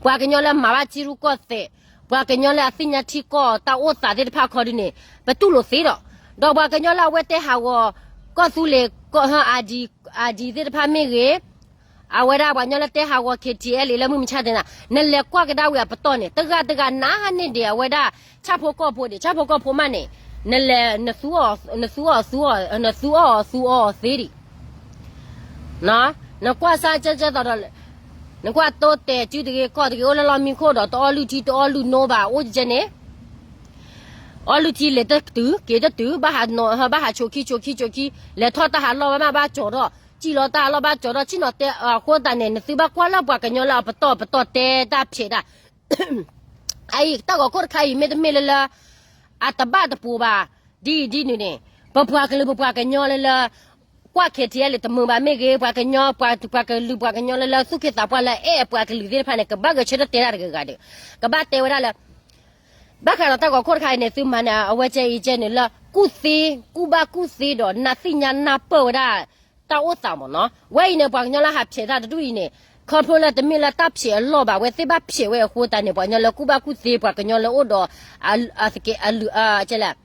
ပှၤကညီလၢမၤဘၣ်ထံရူၢ်ကီၢ်သဲး, ပှၤကညီလၢအသ့ၣ်ညါထံကီၢ်တၢ်အိၣ်သးသ့ၣ်တဖၣ်ခီဒုန့ၣ် ပတူၢ်လိာ်သ့ဒီး, ဒီးပှၤကညီလၢအဝဲတဲဟးဂီၤ ကီၢ်သူလ့ၤ ကီၢ်ဟၢအါဒံ, အါဒံသ့ၣ်တဖၣ်မ့ၢ်ဂ့ၤ, အဝဲဒၣ်ပှၤကညီလၢတဲဟးဂီၤ K T L လၢမုၢ်မဆါတနၤ, နလဲၤကွၢ်ကဒါဝံၤအပတီၢ်န့ၣ် တဂၤတဂၤနးန့ၢ်ဒံးအဝဲဒၣ် ဆၣ်ဖိကီၢ်ဖိဒံး, ဆၣ်ဖိကီၢ်ဖိမးန့ၣ် နလဲၤ နသူအီၣ်, နသူအီၣ်, နသူအီၣ်အီၤသူအီၣ်အီၤသ့ဒံး နကွၢ်စၢ်ကဲကဲသိးဒီး နကွၢ်တိတဲာ်စုတဂ့ၤ ကီၢ်တဂ့ၤ အိၣ်လၢလီၢ်မံခိၣ်ဒီး တအီၣ်လုၢ်ထံတအီၣ်လုၢ်နိဘၣ် အိၣ်ကဲန့ၣ်, အီၣ်လုၢ်ထံလဲၤတတုၤ က့ၤတတုၤ ဘၣ်ဟး ဘၣ်ဟးဆိးခံ ဆိးခံ ဆိးခံ လဲၤထီၣ်တၢ်ဟးလီၢ်ဝဲမး ဘၣ်ကၠီၤထီၣ် စံၣ်လီၤတၢ်ဟးလီၢ် ဘၣ်ကၠီၤထီၣ် ဆ့ၣ်နီၤတဲအဃိသတးန့ၣ် နသုဘၣ်ကွၢ်လၢပှၤကညီလၢအပတီၢ်ပတီၢ်တဲတၢ်ဖျဲးတၢ် အအံၤ တၢ်ဂီၤခိၣ်တခါအံၤ မ့တမ့ၢ်လၢလၢ အတဘၣ်တပူၤဘၣ်, ဒ်အံၤဒ်နုၤန့ၣ် ပပှၤကလုာ်ပပှၤကညီလၢလၢ ကွၢ် K T L လၢတမုာ်ဘၣ်မ့ၢ်ဂ့ၤ ပှၤကညီ ပှၤကလုာ်ပှၤကညီလၢလၢသူၣ်က့သးပှၢ်လၢအဲၣ်အပှၤကလုာ်သ့ၣ်တဖၣ်န့ၣ် ကဘၣ်ဂဲၤဆၢထၢၣ်တဲဒၣ်တဂၤဂၤဒီး ကဘၣ်တဲဝဲဒၣ်လၢ ဘၣ်ဃးဒီးတၢ်ဂီၤခိၣ်တခါအံၤန့ၣ် သုမၤန့ၣ် အဝဲကဲအံၤကဲန့ၣ်လၢ ကူၣ်သ့ ကူၣ်ဘၣ်ကူၣ်သ့ဒီးနၢ်သ့ၣ်ညါနၢ်ပၢၢ်ဝဲဒၣ် တၢ်အိၣ်သးမ့ၢ်နီၤ. ဝဲအံၤန့ၣ် ပှၤကညီလၢဟးဖျဲးတၢ်တဒူၣ်အံၤန့ၣ် ခီဖျိလၢတမ့ၢ်လၢတၢ်ဖျဲးအလီၢ်ဘၣ် အဝဲသ့ၣ်ဘၣ်ဖျဲးဝဲအဃိသတးန့ၣ် ပှၤကညီလၢကူၣ်ဘၣ်ကူၣ်သ့ ပှၤကညီလၢအိၣ်ဒီး အသကဲးအလုၢ် အကဲလဲၣ်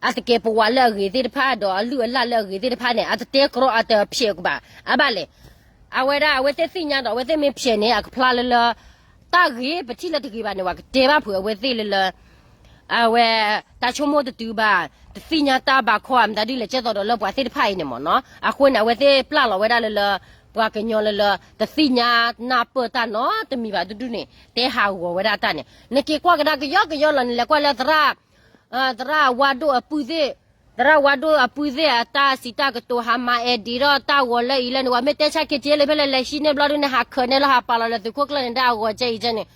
အသကဲးပဝးလၢအဂ့ၤသ့ၣ်တဖၣ်ဒီးအလုၢ်အလၢ်လၢအဂ့ၤသ့ၣ်တဖၣ်န့ၣ် အတတဲကြီအတဖျဲးကဘၣ် အဘၣ်လဲၣ်. အဝဲဒၣ်အဝဲသ့ၣ်သ့ၣ်ညါဒီး အဝဲသ့ၣ်မ့ၢ်ဖျဲးန့ၣ် အကဖျါလၢလၢ တၢ်ဂ့ၤ ပထံၣ်လၢတဂ့ၤဘၣ်န့ၣ် ပှၤကတဲဘၣ်ဖုးအဝဲသ့ၣ်လၢလၢ အဝဲ တၢ်ဆိကမိၣ်တတုၤဘၣ် တသ့ၣ်ညါတၢ်ဘၣ်ခီ မတၤဒ်လဲၣ် ကဲသိးဒီးလၢပှၤသ့ၣ်တဖၣ်အံၤန့ၣ်မ့ၢ်နီၤ. အဃိန့ၣ် အဝဲသ့ၣ်ပျၢ်လီၤဝဲဒၣ်လၢလၢ ပှၤကညီလၢလၢ တသ့ၣ်ညါနၢ်ပၢၢ်တၢ်နီတမံၤဘၣ်တဒူၣ်န့ၣ် တဲဟးဂီၤဝဲဒၣ်တၢ်န့ၣ် နက့ၤကွၢ်ကဒါကယီကယီလီၤ နလဲၤကွၢ်လၢသရၣ် သရၣ်ဝါဒိၣ်အပုၢ်သ့ၣ် သရၣ်ဝါဒိၣ်အပုၢ်သ့ၣ်အတၢ်စံးတၢ်ကတိၤ ဟးမၤ edit ဒီးတၢ်ဂီၤလၢအံၤလၢန့ၣ် ပှၤမ့ၢ်တဲဆါ K T L ဖဲလဲၣ်လဲၤဟံးန့ၢ်ဘျီဒုန့ၣ် ဟးခၢးန့ၢ်လီၤ ဟးပာ်လီၤလၢသုးခိၣ်ကျၢၢ်န့ၣ် တၢ်အဂီၤကဲအံၤကဲန့ၣ်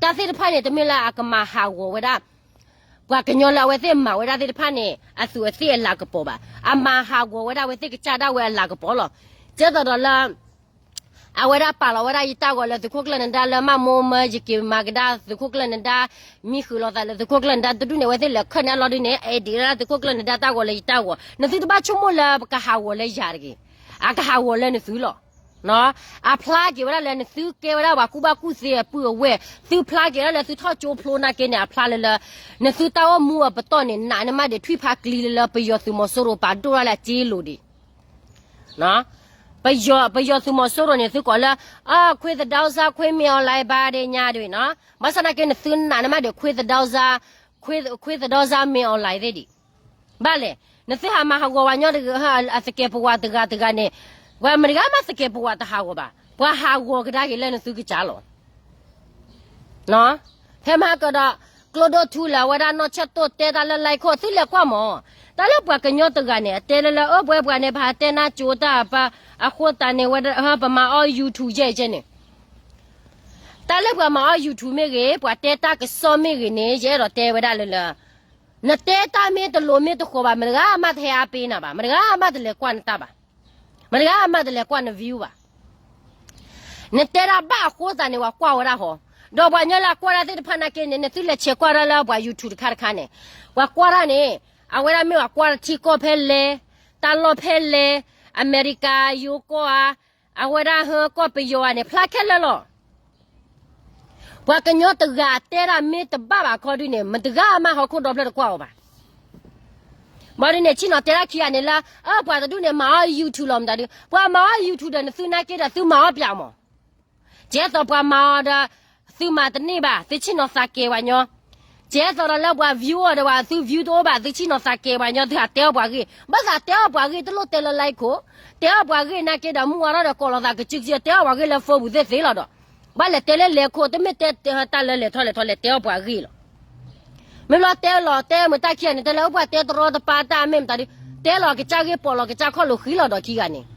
တၢ်သ့ၣ်တဖၣ်န့ၣ် တမ့ၢ်လၢအကမၤဟးဂီၤဝဲဒၣ် ပှၤကညီလၢအဝဲသ့ၣ်မၤဝဲဒၣ်သ့ၣ်တဖၣ်န့ၣ် အသူးအသ့ၣ်အလၤကပီၤဘၣ်. အမၤဟးဂီၤဝဲဒၣ်အဝဲသ့ၣ်ကစၢ်ဒၣ်ဝဲအလၤကပီၤလီၤ. ကဲသိးဒီးလၢ အဝဲဒၣ်ပာ်လီၤဝဲဒၣ်ယတၢ်ဂီၤလၢသုးခိၣ်ကျၢၢ်နဒါလၢမၢ်မိၢ်မၢ ယက့ၤမၤကဒါသုးခိၣ်ကျၢၢ်နဒါ မံဃုာ်လိာ်သးလၢသုးခိၣ်ကျၢၢ်နဒါတဒူၣ်န့ၣ် အဝဲသ့ၣ်လဲၤခၢၣ်န့ၢ်အလီၢ်ဒုန့ၣ် edit ဒၣ်သုးခိၣ်ကျၢၢ်နဒါတၢ်ဂီၤလၢယတၢ်ဂီၤ နသုတဘၣ်ဆိကမိၣ်လၢပကဟးဂီၤလၢယၤတဂ့ၤ အကဟးဂီၤလၢနသုလီၤ. အဖျါက့ၤဝဲဒၣ်လၢနသုကဲဝဲဒၣ်ပှၤကူၣ်ဘၣ်ကူၣ်သ့အပုၢ်အဝဲၢ် သုဖျါက့ၤဝဲဒၣ်လၢသုထီၣ်ကၠိဖျိနာ်က့န့ၣ် အဖျါလၢလၢ နသုတၢ်အိၣ်မူအပတီၢ်န့ၣ် နာ်န့ၢ်မးဒံးထွံၣ်ဖးကျံလၢလၢပယီၤသုးမီၤစိရိၤပာ်ဒိၣ်ဒၣ်လၢအစ့လိၤဒံး ပယီၤ, ပယီၤသုးမီၤစိရိၤန့ၣ် သုကိးလၢ အခွ့သဒၢစါ ခွ့မ့ၢ် online ဘၣ်ဒဲးညါဒံးနီၤ, ဘၣ်ဆၣ်နာ်က့ နသုနာ်န့ၢ်မးဒံး ခွ့သဒၢစါ, ခွ့သဒၢစါ မ့ၢ် online သ့ၣ်ဒံး, ဘၣ်လဲၣ်, နသုဟးမၤဟးဂီၤပှၤကညီတဂၤ အသကဲးပဝးတဂၤတဂၤန့ၣ်, ပှၤမတၤတဂၤမးသကဲးပဝးတဟးဂီၤဘၣ်, ပှၤဟးဂီၤကဒါက့ၤလၢနသုကစၢ်လီၤ. ဖဲမဟါကဒီး ကျိဒိၣ်ထူလၢအဝဲဒၣ်နီၢ်ဆၢၣ်တိၢ်တဲတၢ်လၢ like ခိၣ် သုလဲၤကွၢ်မး, တၢ်လၢပှၤကညီတဂၤန့ၣ် အတဲလၢလၢ အၢ ပဝဲပှၤန့ၣ် ပဟးတဲနါကၠိတၢ်ပာ် အဃိသတးန့ၣ် ဝဲဒၣ် ပမၤအီၣ် YouTube ယဲၢ်ကဲန့ၣ်, တၢ်လၢပှၤမၤအီၣ် YouTube မ့ၢ်ဂ့ၤ ပှၤတဲတၢ်ကစီၣ်မ့ၢ်ဂ့ၤန့ၣ် ယအဲၣ်ဒိးတဲဝဲဒၣ်လၢလၢ နတဲတၢ်မ့ၢ်တလိၤမ့ၢ်တဃီၤဘၣ် မတဂၤမးတဟဲအါပ့ၤနၤဘၣ်, မတဂၤမးတလဲၤကွၢ်နတၢ်ဘၣ်, မတဂၤမးတလဲၤကွၢ်န view ဘၣ်. နတဲဒၣ်ဘၣ်အဃိသတးန့ၣ် ပှၤကွၢ်ဝဲဒၣ်ဟီ, ဒီးပှၤကညီလၢအကွၢ်တၢ်သ့ၣ်တဖၣ်နာ်က့န့ၣ် နသုလဲၤဆဲးကွၢ်တၢ်လၢပှၤ YouTube တခါတခါန့ၣ်, ပှၤကွၢ်တၢ်န့ၣ် အဝဲဒၣ်မ့ၢ်ပှၤကွၢ်တၢ်ထံကီၢ်ဖဲလဲၣ်, တၢ်လီၢ်ဖဲလဲၣ်, အမဲရကၤယိၤကီၢ်ဧါ, အဝဲဒၣ်ဟၢကီၢ်ပယီၤဧါန့ၣ် ဖျါခဲလၢာ်လီၤ. ပှၤကညီတဂၤတဲတၢ်မ့ၢ်တဘၣ်ဘၣ်ခီဒုန့ၣ် မတဂၤမးဟီၣ်ခိၣ်ဒီဖျၢၣ်တကွၢ်အီၤဘၣ်. ဘၣ်ဒုန့ၣ် ဆ့ၣ်နီၤတဲတၢ်ခံဂၤန့ၣ်လၢ အၢ ပှၤတဒူၣ်န့ၣ် မၤအီၣ် YouTube လီၤမတၤဒု, ပှၤမၤအီၣ် YouTube ဒီးနသုနာ်က့ဒီးသုမၤအီၣ်ပၠးမး. ကဲသိးပှၤမၤအီၤဒီး သုမၤတန့ၢ်ဘၣ် သုဆ့ၣ်နီၤသးကဲၤပှၤညီ, ကဲသိးဒီးလၢပှၤ view အီၤဒီးပှၤသု view တအိၣ်ဘၣ် သုဆ့ၣ်နီၤသးကဲၤပှၤညီ သုဟးတဲအီၣ်ပှၤဂ့ၢ်, ဘၣ်သးတဲအီၣ်ပှၤဂ့ၢ် တလိၣ်တဲလၢ like ခိၣ်, တဲအီၣ်ပှၤဂ့ၢ်နာ်က့ဒီး မုၢ်ဝါထီၣ်ဒီးကိးလိာ်သးကစုကစု တဲအီၣ်ပှၤဂ့ၢ်လၢ phone ပူၤသ့ၣ်သ့လီၤဒီး, ဘၣ်လဲၤတဲလၢ like ခိၣ် တမ့ၢ်တဲတၢ်လၢလဲၤထီၣ်လဲၤထီၣ် လဲၤတဲအီၣ်ပှၤဂ့ၢ်လီၤ. မ့ၢ်လီၤတဲလီၤတဲမတၢ်ခံဂၤန့ၣ် တဲလၢပှၤတဲတရီတပါတၢ်မ့ၢ်မတၤဒု, တဲလီၤကစၢ်ဂ့ၢ်ပိာ်လီၤကစၢ်ခီၣ်လိာ်ဃံလီၤဒီးခံဂၤန့ၣ်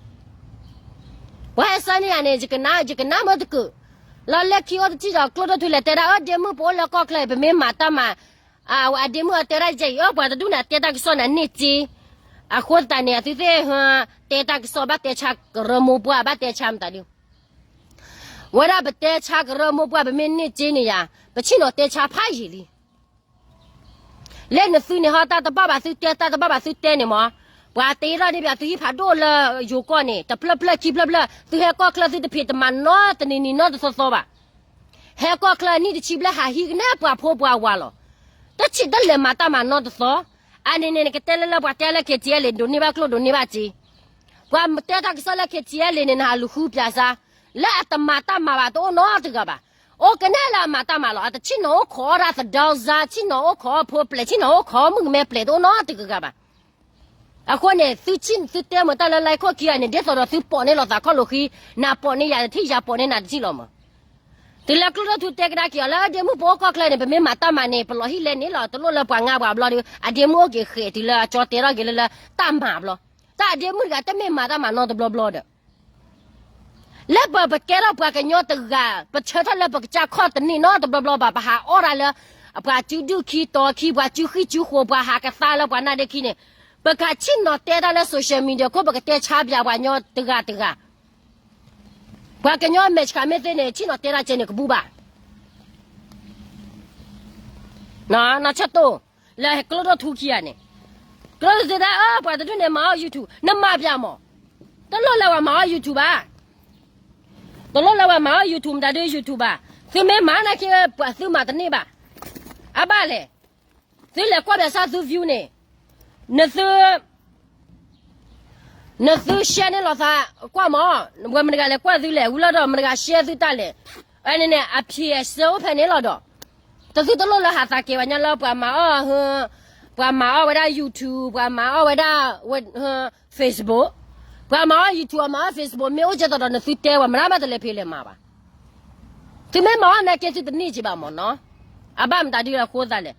ပှၤဟဲစၢန့ၢ်ယၤန့ၣ် ယကနၣ် ယကနၣ်မ့ၢ်တကုာ်, လၢလၢခံအိၣ်တထံၣ်ဒီး ကျိၣ်ဒိၣ်ထူလဲၤတဲဒၣ် အၢ ဒ့မုၣ်ပအိၣ်လၢကီၢ်ချၢအံၤ ပမ့ၢ်မၤတၢ်မၤ, အဒ့မုၣ်အတဲဒၣ်ယဲအံၤ အၢ ပှၤတဒူၣ်န့ၣ် အတဲတၢ်ကစီၣ်န့ၣ် န့ၢ်စ့, အဃိသတးန့ၣ် အသုသ့ၣ် တဲတၢ်ကစီၣ်ဘၣ်တဲဆါကရၢမိၢ်ပှၢ် ဘၣ်တဲဆါမတၤဒု, ဝဲဒၣ်ပတဲဆါကရၢမိၢ်ပှၢ် ပမ့ၢ်န့ၢ်စ့န့ၣ်ယၤ ပဆ့ၣ်နီၤတဲဆါဖးယံာ်လံ လၢနသုန့ၣ်ဟီ တၢ်တဘၣ်ဘၣ်သုတဲ တၢ်တဘၣ်ဘၣ်သုတဲန့ၣ်မး, ပှၤတ့ထီၣ်ဒ်ပၠးသုဟံၣ်ဖးဒိၣ်လၢယိၤကီၢ်န့ၣ် တဖျၢၣ်ဖျၢၣ်ခံဖျၢၣ်ဖျၢၣ် သုဟဲကီၢ်ချၢသုတဖံးတမၤနီတနံၤနံၤနီတသီသီဘၣ်. ဟဲကီၢ်ချၢအနံၣ်တဆံဘျဲၣ်ဟးဟံးကနဲပှၤဖိပှၤဝၤလီၤ. တဆံးတလဲၤမၤတၢ်မၤနီတသီ, အန့ၣ်န့ၣ် နကတဲလၢလၢပှၤတဲလၢ KTLA ဒိးန့ၢ်ဘၣ်ကျိၣ်ဒိးန့ၢ်ဘၣ်စ့ ပှၤတဲတၢ်ကစီၣ်လၢ KTLA န့ၣ် နဟးလူၤဃုပၠးစါ, လၢအတမၤတၢ်မၤဘၣ်တအိၣ်နီတဂၤဘၣ်. အိၣ်ကနဲလၢအမၤတၢ်မၤလီၤ. အတဆ့ၣ်နီၤအိၣ်ခိးအီၣ်တၢ်သဒီစါ, ဆ့ၣ်နီၤအိၣ်ခိးအီၣ်ဖိပျဲၢ်, ဆ့ၣ်နီၤအိၣ်ခိးအီၣ်မုၣ်ကမဲပျဲၢ်တအိၣ်နီတဂၤဘၣ်. အဃိန့ၣ် သုဆ့ၣ် သုတဲမတၢ်လၢ like ခိၣ်ခံဂၤန့ၣ် ဒ်သိးဒီးသုပိာ်န့ၢ်လိာ်သးခီၣ်လိာ်ဃံ, နပိာ်န့ၢ်ယၤတထံၣ် ယၤပိာ်န့ၢ်နၤတထံၣ်လီၤမး. တုၤလၢကျိၣ်ဒိၣ်ထူတဲကဒါက့ၤအီၤလၢ အဒ့မုၣ်ပအိၣ်ကီၢ်ချၢန့ၣ် ပမ့ၢ်မၤတၢ်မၤန့ၣ် ပလီၤဟံၣ်လဲန့ၣ်လီၤ. တလိၣ်လၢပှၤငါပှၤဘျီဒီး အဒ့မုၣ်အိၣ်က့ၤဃဲၤတုၤလၢအကၠီတဲထီၣ်က့ၤလၢလၢတၢ်မၤဘျီ, တၢ်အဒ့မုၣ်တဂၤတမ့ၢ်မၤတၢ်မၤနီတဘျီဘျီဒီး လၢပပကဲထီၣ်ပှၤကညီတဂၤ ပဆၢထၢၣ်လၢပကစၢ်ခီၣ်တနံၤနီတဘျီဘျီဘၣ်, ပဟးအီၣ်တၢ်လၢ ပှၤစုဒုၣ်ခံတီၤခံ, ပှၤစုဃံစုဃိး, ပှၤဟးကသါလၢပှၤနၢ်ဒ့ခံန့ၣ်, ပကဆ့ၣ်နီၤတဲတၢ်လၢ social media ခိၣ် ပကတဲဆါပၠးပှၤကညီတဂၤတဂၤ. ပှၤကညီမဲာ်ဆှးမ့ၢ်သ့န့ၣ် ဆ့ၣ်နီၤတဲတၢ်ကဲန့ၣ်ကဘူၣ်ဘၣ်. နဆၢတိၢ်, လၢကျိၣ်ဒိၣ်ထူခံဂၤန့ၣ်, ကျိၣ်ဒိၣ်ထူတဲဒၣ် အၢ ပှၤတဒူၣ်န့ၣ်မၤအီၣ် YouTube, နမၤပၠးမး. တလိၣ်လၢပှၤမၤအီၣ် YouTube ဘၣ်. တလိၣ်လၢပှၤမၤအီၣ် YouTube မတၤဒု YouTube ဘၣ်. သုမ့ၢ်မၤနာ်က့ ပှၤသုမၤတန့ၢ်ဘၣ်. အဘၣ်လဲၣ်. သုလဲၤကွၢ်ပၠးစၢ်သု view န့ၣ်, နသု နသု share န့ၢ်လိာ်သး ကွၢ်မး, ဝဲမတဂၤလဲၤကွၢ်သုလဲၣ်, ဝံၤလီၤဒီးမတဂၤ share သုတၢ်လဲၣ်. အန့ၣ်န့ၣ် အဖံးအစၢအိၣ်ဖဲန့ၣ်လီၤဒီး, တသုတလိၣ်လၢဟးသးကဲၤပှၤညီလၢပှၤမၤအီၣ်, ပှၤမၤအီၣ်ဝဲဒၣ် YouTube, ပှၤမၤအီၣ်ဝဲဒၣ် Facebook, ပှၤမၤအီၣ် YouTube, အမၤအီၣ် Facebook မ့ၢ်အိၣ်ကဲသိးဒီး နသုတဲဝဲမတၤမးတလဲၤဖံးလဲၤမၤဘၣ်. သုမ့ၢ်မၤအီၣ်နာ်က့သုတန့ၢ်က့ဘၣ်မးနီၤ. အဘၣ်မတၤဒုအဃိသးလဲၣ်.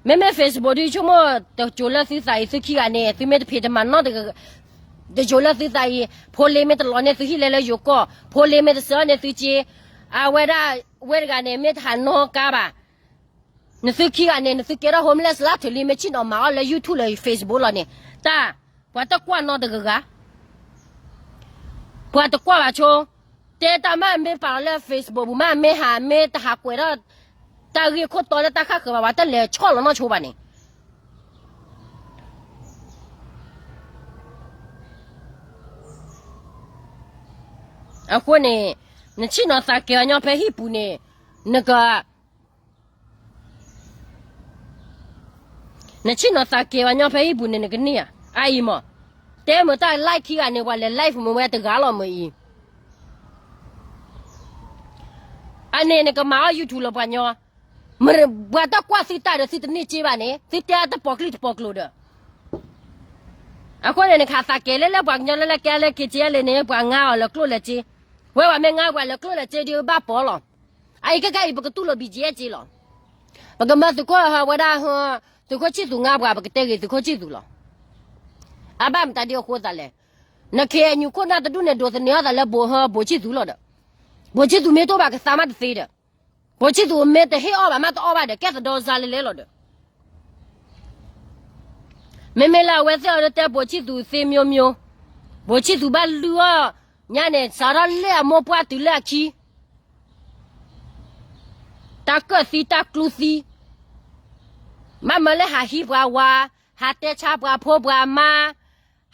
မ့မ့ၢ် Facebook ဒုဆိကမိၣ် တစိၤလၢသုသးအံၤ သုခံဂၤန့ၣ် သုမ့ၢ်တဖံးတမၤနီတဂၤ, တစိၤလၢသုသးအံၤ ဖိလ့မ့ၢ်တလီၤန့ၢ်သုဟံၣ်လဲလၢယိၤကီၢ်, ဖိလ့မ့ၢ်တစၢၤန့ၢ်သုစ့, အဝဲဒၣ်ဝဲတဂၤန့ၣ် မ့ၢ်တဟးနီၣ်ကါဘၣ်, နသုခံဂၤန့ၣ် နသုကဲထီၣ် homeless လၢထူၣ်လံ မ့ၢ်ဆ့ၣ်နီၤမၤအီၣ်လၢ YouTube လၢ Facebook လီၤန့ၣ်, တၢ်, ပှၤတကွၢ်နီတဂၤဂၤ ပှၤတကွၢ်ဘၣ်ဆိ, တဲတၢ်မ့ၢ်မ့ၢ်ပာ်လီၤလၢ Facebook ပူၤ မ့ၢ်မ့ၢ်ဟး မ့ၢ်တဟးကွဲးထီၣ် တၢ်ဂ့ၢ်ခိၣ်တီလၢတၢ်ဃၣ်ဃၢၤဘၣ် ပှၤတလဲၤဆီၣ်လီၤနီၢ်ဆိဘၣ်န့ၣ်. အဃိန့ၣ် နဆ့ၣ်နီၤသးကဲၤအီၤညီဖဲဟံၣ်ပူၤန့ၣ်, နက နဆ့ၣ်နီၤသးကဲၤဝဲညီဖဲဟံၣ်ပူၤန့ၣ် နကန့ၢ်ဧါ. အအံၤမး, တဲမုာ်တၢ် like ခံဂၤန့ၣ် ပှၤလဲၤ live မုာ်ဝဲတဂၤလီၤမုာ်အံၤ. အန့ၣ် နကမၤအီၣ် YouTube လီၤပှၤညီ, ပှၤတကွၢ်သုတၢ်ဒီး သုတန့ၢ်စ့ဘၣ်န့ၣ် သုတဲတပီၤကျံၣ်တပီၤကျိၤဒီး အဃိန့ၣ် နကသးကဲၤလၢလၢပှၤကညီလၢလၢကဲလၢ KTLA န့ၣ် ပှၤငါအီၤလၢကျိၣ်လၢစ့, ဝဲပှၤမ့ၢ်ငါပှၤလၢကျိၣ်လၢစ့ဒီးဘၣ်ပီၤလီၤ. အအံၤခဲကနံၣ်အံၤ ပကတူၢ်လိာ် ဘီၣ်ကၠ့ၣ်စ့လီၤ. ပကမၢသုးခိၣ်ဝဲဒၣ်, သုးခိၣ်ဆံၣ်သူးငါပှၤ ပကတဲဂ့ၤသုးခိၣ်ဆံၣ်သူးလီၤ. အဘၣ်မတၤဒ်အဃိသးလဲၣ်. နခ့အညူခိၣ်နၢ်တဒူၣ်န့ၣ် ဒိးသန့ၤအီၣ်သးလၢဘိၣ်ဟၢဘိၣ်ဆံၣ်သူးလီၤဒီး, ဘိၣ်ဆံၣ်သူးမ့ၢ်တအိၣ်ဘၣ်ကသါမးတသ့ဒီး, ဘိၣ်ဆံၣ်သူးမ့ၢ်တဟ့ၣ်အီၣ်ဘၣ်မးတအီၣ်ဘၣ်ဒီး ကဲသဒီစါလဲလဲလီၤဒီး မ့မ့ၢ်လၢအဝဲသ့ၣ်အီၤတဲ ဘိၣ်ဆံၣ်သူးသ့မျိမျိုး, ဘိၣ်ဆံၣ်သူးဘၣ်လုၢ်အီၣ်ညါန့ၣ် စးထီၣ်လၢအမိၢ်ပှၢ်တုၤလၢအခံ, တၢ်ကၢၣ်သံတၢ်ကျူသံ, ဘၣ်မၢလၢဟးဟံးပှၤဝၤ, ဟးတဲဆါပှၤဖိပှၤမါ,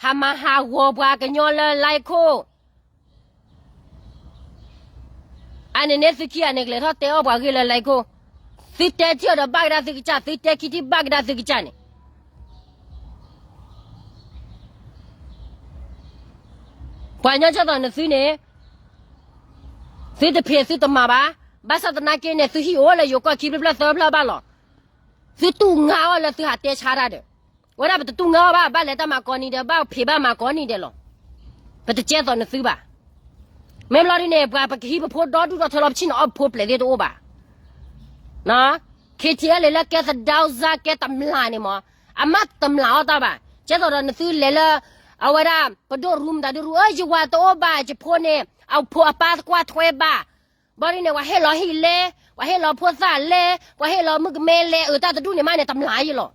ဟးမၤဟးဂီၤပှၤကညီလၢ like ခိၣ် အန့ၣ်န့ၣ်သုခံဂၤန့ၣ် ကလဲၤထီၣ်တဲအီၣ်ပှၤဂ့ၢ်လၢလံခိၣ်, သုတဲထံၣ်အီၤဒီးဘၣ်ကဒါသုကစၢ်, သုတဲခံထံၣ်ဘၣ်ကဒါသုကစၢ်န့ၣ် ပှၤကညီကၢ်သိးနသုန့ၣ် သုတဖံးသုတမၤဘၣ်, ဘၣ်ဆၣ်သနာ်က့န့ၣ် သုဟံၣ်အိၣ်လၢယိၤကီၢ်ခံဖျၢၣ်ဖျၢၣ်သၢဖျၢၣ်ဘၣ်လီၤ. သုတူၢ်ငါအီၣ်လၢသုဟးတဲဆါတၢ်ဒီး, ဝဲဒၣ်ပတတူၢ်ငါအီၣ်ဘၣ်, ဘၣ်လဲၤတၢ်မၤကိးနံၤဒဲး, ဘၣ်ဖံးဘၣ်မၤကိးနံၤဒဲးလီၤ. ပတကဲသိးနသုဘၣ်. မ့ၢ်ဘျီဒ်န့ၣ် ပှၤပကဟံးပဖိဒီဒူၣ်ဒီထၢလီၤ ပဆ့ၣ်နီၤအီၣ်ပဖိပျဲၤသ့ၣ်တအိၣ်ဘၣ်. ခံထံၣ်အဲလံလၢကဲသဒၢစါကဲတမျၢ်န့ၣ်မး, အမ့ၢ်တမျၢ်အီၣ်တၢ်ဘၣ်. ကဲသိးဒီးနသုလဲၤလၢ အဝဲဒၣ် ပဒိၣ်ရူမတၤဒုရူ အၢ ယဝၤတအိၣ်ဘၣ်, ယဖိန့ၣ် အဖိအပၢ်တကွၢ်ထွဲဘၣ်. ဘျီဒ်န့ၣ် ပှၤဟ့ၣ်လီၤဟံၣ်လဲ, ပှၤဟ့ၣ်လီၤဖိသၣ်လဲ, ပှၤဟ့ၣ်လီၤမုၣ်ကမဲလဲ, အၢတၢ်တဒူၣ်န့ၣ်မးန့ၣ် တမျၢ်ယလီၤ.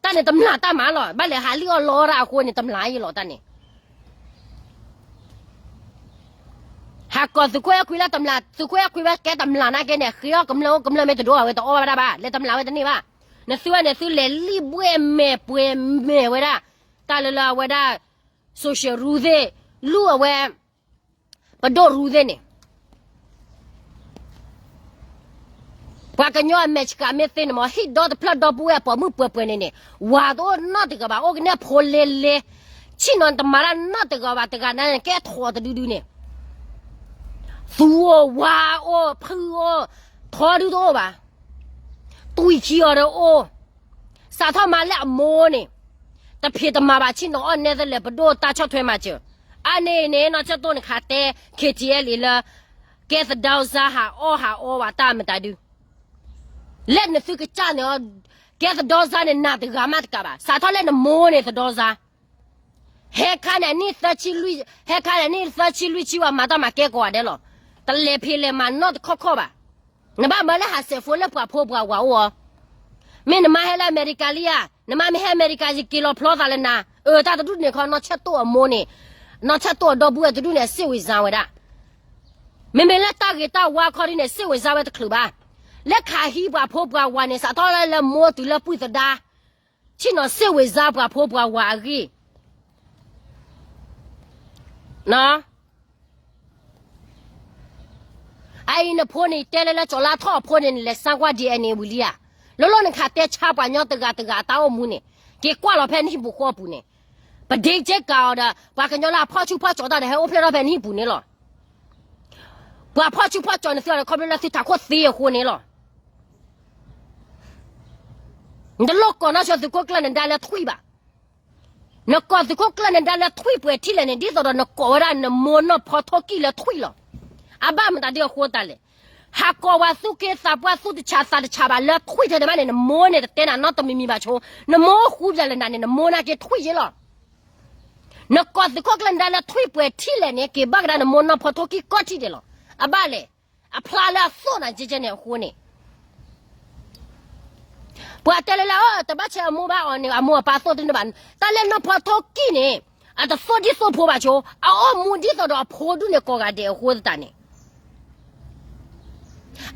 တၢ်န့ၣ်တမျၢ်တၢ်မၤလီၤ. ဘၣ်လဲၤဟးလံၣ်အီၣ်လီအီၣ်တၢ်အဃိန့ၣ် တမျၢ်ယလီၤတၢ်န့ၣ် ဟးကိးသုးခိၣ်အဲၣ်ခွံလၢတမျၢ်, သုးခိၣ်အဲၣ်ခွံဝဲကဲတမျၢ်နာ်က့န့ၣ် ဃ့အီၣ်ကမျၢၢ်အိၣ်ကမျၢၢ်မ့ၢ်တဒိၣ် အဝဲတအီၣ်ဘၣ်ဒၣ်ဘၣ်, လဲၤတမျၢ်ဝဲတန့ၢ်ဘၣ်. နသုဝဲန့ၣ် သုလဲၤလံၣ်ဘှဲၣ်မဲာ်ပှဲၤမဲာ်ဝဲဒၣ် တၢ်လၢလၢအဝဲဒၣ် social ရူသ့ၣ်, လူၢ်အဝဲ ပဒိၣ်ရူသ့ၣ်န့ၣ် ပှၤကညီအမဲာ်ဆှးမ့ၢ်သ့န့ၣ်မး ဟံၣ်ဒီတဖျၢၣ်ဒီပုၢ်ဝဲၢ်ပိာ်မုၣ်ပှဲၤပှဲၤန့ၣ်န့ၣ် ဝၤတအိၣ်နီတဂၤဘၣ်, အိၣ်ကန့ၢ်ဖိလ့လ့, ဆ့ၣ်နီၤတမၤတၢ်နီတဂၤဘၣ်, တဂၤန့ၣ်ကဲထီၣ်တဒုဒုန့ၣ် သူၣ်အိၣ်ဝါအိၣ်ဖုၣ်အိၣ်, ထီဒုတအိၣ်ဘၣ်, တွံၢ်ခံအီၤတအိၣ်, စးထီၣ်မၤလၢအမိၢ်န့ၣ် တဖံးတမၤဘၣ် ဆ့ၣ်နီၤအီၣ်နဲသလဲၣ် ပဒိၣ်တၢ်ဆီၣ်ထွဲမၤစၢၤ, အန့ၣ်န့ၣ် နီၢ်ဆၢၣ်တိၣ်နခးတဲ ခံထံၣ်အဲလံလၢ ကဲသဒၢစါဟးအီၣ်ဟးအီဝဲတၢ်မတၤဒု လၢနသုကစၢ်န့ၣ် ကဲသဒၢစါန့ၣ် နၤတဂၤမးတကးဘၣ်, စးထီၣ်လၢနမိၢ်န့ၣ်သဒၢစါ, ဟဲခါန့ၣ်နံၣ်သၢဆံလွံၢ်, ဟဲခါန့ၣ်နံၣ်သၢဆံလွံၢ်ဆံဝဲမၤတၢ်မၤကဲကိးဂၤဒဲးလီၤ. တလဲၤဖံးလဲၤမၤနီတခီခီဘၣ်. နဘၣ်မၤလၢဟးစဲးဖိလၢပှၤဖိပှၤဝၤအိၣ်အီၤ, မ့ၢ်နမါဟဲလၢအမဲရကၤလံဧါ, နမါမ့ၢ်ဟဲအမဲရကၤ ယက့ၤလီၤဖျီသးလၢနၤ, အၢ တၢ်တဒူၣ်န့ၣ်ခီ နီၢ်ဆၢၣ်တိၣ်အမိၢ်န့ၣ်, နီၢ်ဆၢၣ်တိၣ်အဒီပုၢ်ဝဲၢ်တဒူၣ်န့ၣ် စ့ၣ်ဝံၤစါဝဲဒၣ် မ့မ့ၢ်လၢတၢ်ဂ့ၤတၢ်ဝါခီဒ်န့ၣ် စ့ၣ်ဝံၤစါဝဲတချုးဘၣ်. လၢခးဟံးပှၤဖိပှၤဝၤန့ၣ် စးထီၣ်လၢလၢမိၢ်တုၤလၢပုၢ်သဒါ, ဆ့ၣ်နီၤစ့ၣ်ဝံၤစါပှၤဖိပှၤဝၤအဂ့ၢ် အအံၤနဖိန့ၣ် တဲလၢလၢကၠီၤလါထီၣ်အဖိန့ၣ် နလဲၤစါကွၢ် DNA ဝံၤလံဧါ. လီၤလီၤနခးတဲဆါပှၤကညီတဂၤတဂၤအတၢ်အိၣ်မူန့ၣ် က့ၤကွၢ်လီၤဖဲနဟံၣ်ပူၤဃီအပူၤန့ၣ်, ပဒ့ကဲကၤအီၤဒီး ပှၤကညီလၢအဖီၣ်ဆူၣ်ဖီၣ်ကၠီၤတၢ်ဒီး ဟဲအိၣ်ဖျဲၣ်ထီၣ်ဖဲနဟံၣ်ပူၤန့ၣ်လီၤ. ပှၤဖီၣ်ဆူၣ်ဖီၣ်ကၠီၤန့ၣ် သုဒီးခီဖျိလၢသုထးခိၣ်သ့အဃိန့ၣ်လီၤ. နတလိၣ်ကိးနီၢ်ဆၢၣ်သုးခိၣ်ကျၢၢ်နဒါလၢထွံၣ်ဘၣ်. နကိးသုးခိၣ်ကျၢၢ်နဒါလၢထွံၣ်ပှဲၤထံၣ်လဲၣ်န့ၣ် ဒ်သိးဒီးနကိးဝဲဒၣ်နမိၢ်နီၢ်ဖီထိၣ်ကံၢ်လၢထွံၣ်လီၤ. အဘၣ်မတၤဒ်အဃိသတးလဲၣ်. ဟးကိးဝဲသူၣ်က့သးပှၢ်သူၣ်တဆးသးတဆးဘၣ်လၢထွံၣ်ထဲန့ၣ်ဘၣ်န့ၣ် နမိၢ်န့ၣ်တတဲနၤနီတမံၤမံၤဘၣ်ဆိ, နမိၢ်ဃူပၠးလၢနၤန့ၣ် နမိၢ်နာ်က့ထွံၣ်ယ့လီၤ. နကိးသုးခိၣ်ကျၢၢ်နဒါလၢထွံၣ်ပှဲၤထံၣ်လဲၣ်န့ၣ် က့ၤဘၣ်ကဒါနမိၢ်နီၢ်ဖီထိၣ်ကံၢ်ကိးထံၣ်ဒဲးလီၤ. အဘၣ်လဲၣ်. အဖျါလၢအသိၣ်နၤကဲကဲန့ၣ်အဃိန့ၣ် ပှၤတဲလၢလၢ အၢ တဘၣ်ဆဲးအမိၢ်ဘၣ်အီၤန့ၣ် အမိၢ်အပၢ်သိၣ်တန့ၢ်ဘၣ်. တၢ်လၢနီၢ်ဖီထိၣ်ကံၢ်န့ၣ် အတသိၣ်ဒံၣ်သိၣ်ဖိဘၣ်ဆိ, အအိၣ်မူဒ်သိးဒီးအဖိဒူၣ်န့ၣ်ကိးဂၤဒဲးအဃိသတးန့ၣ်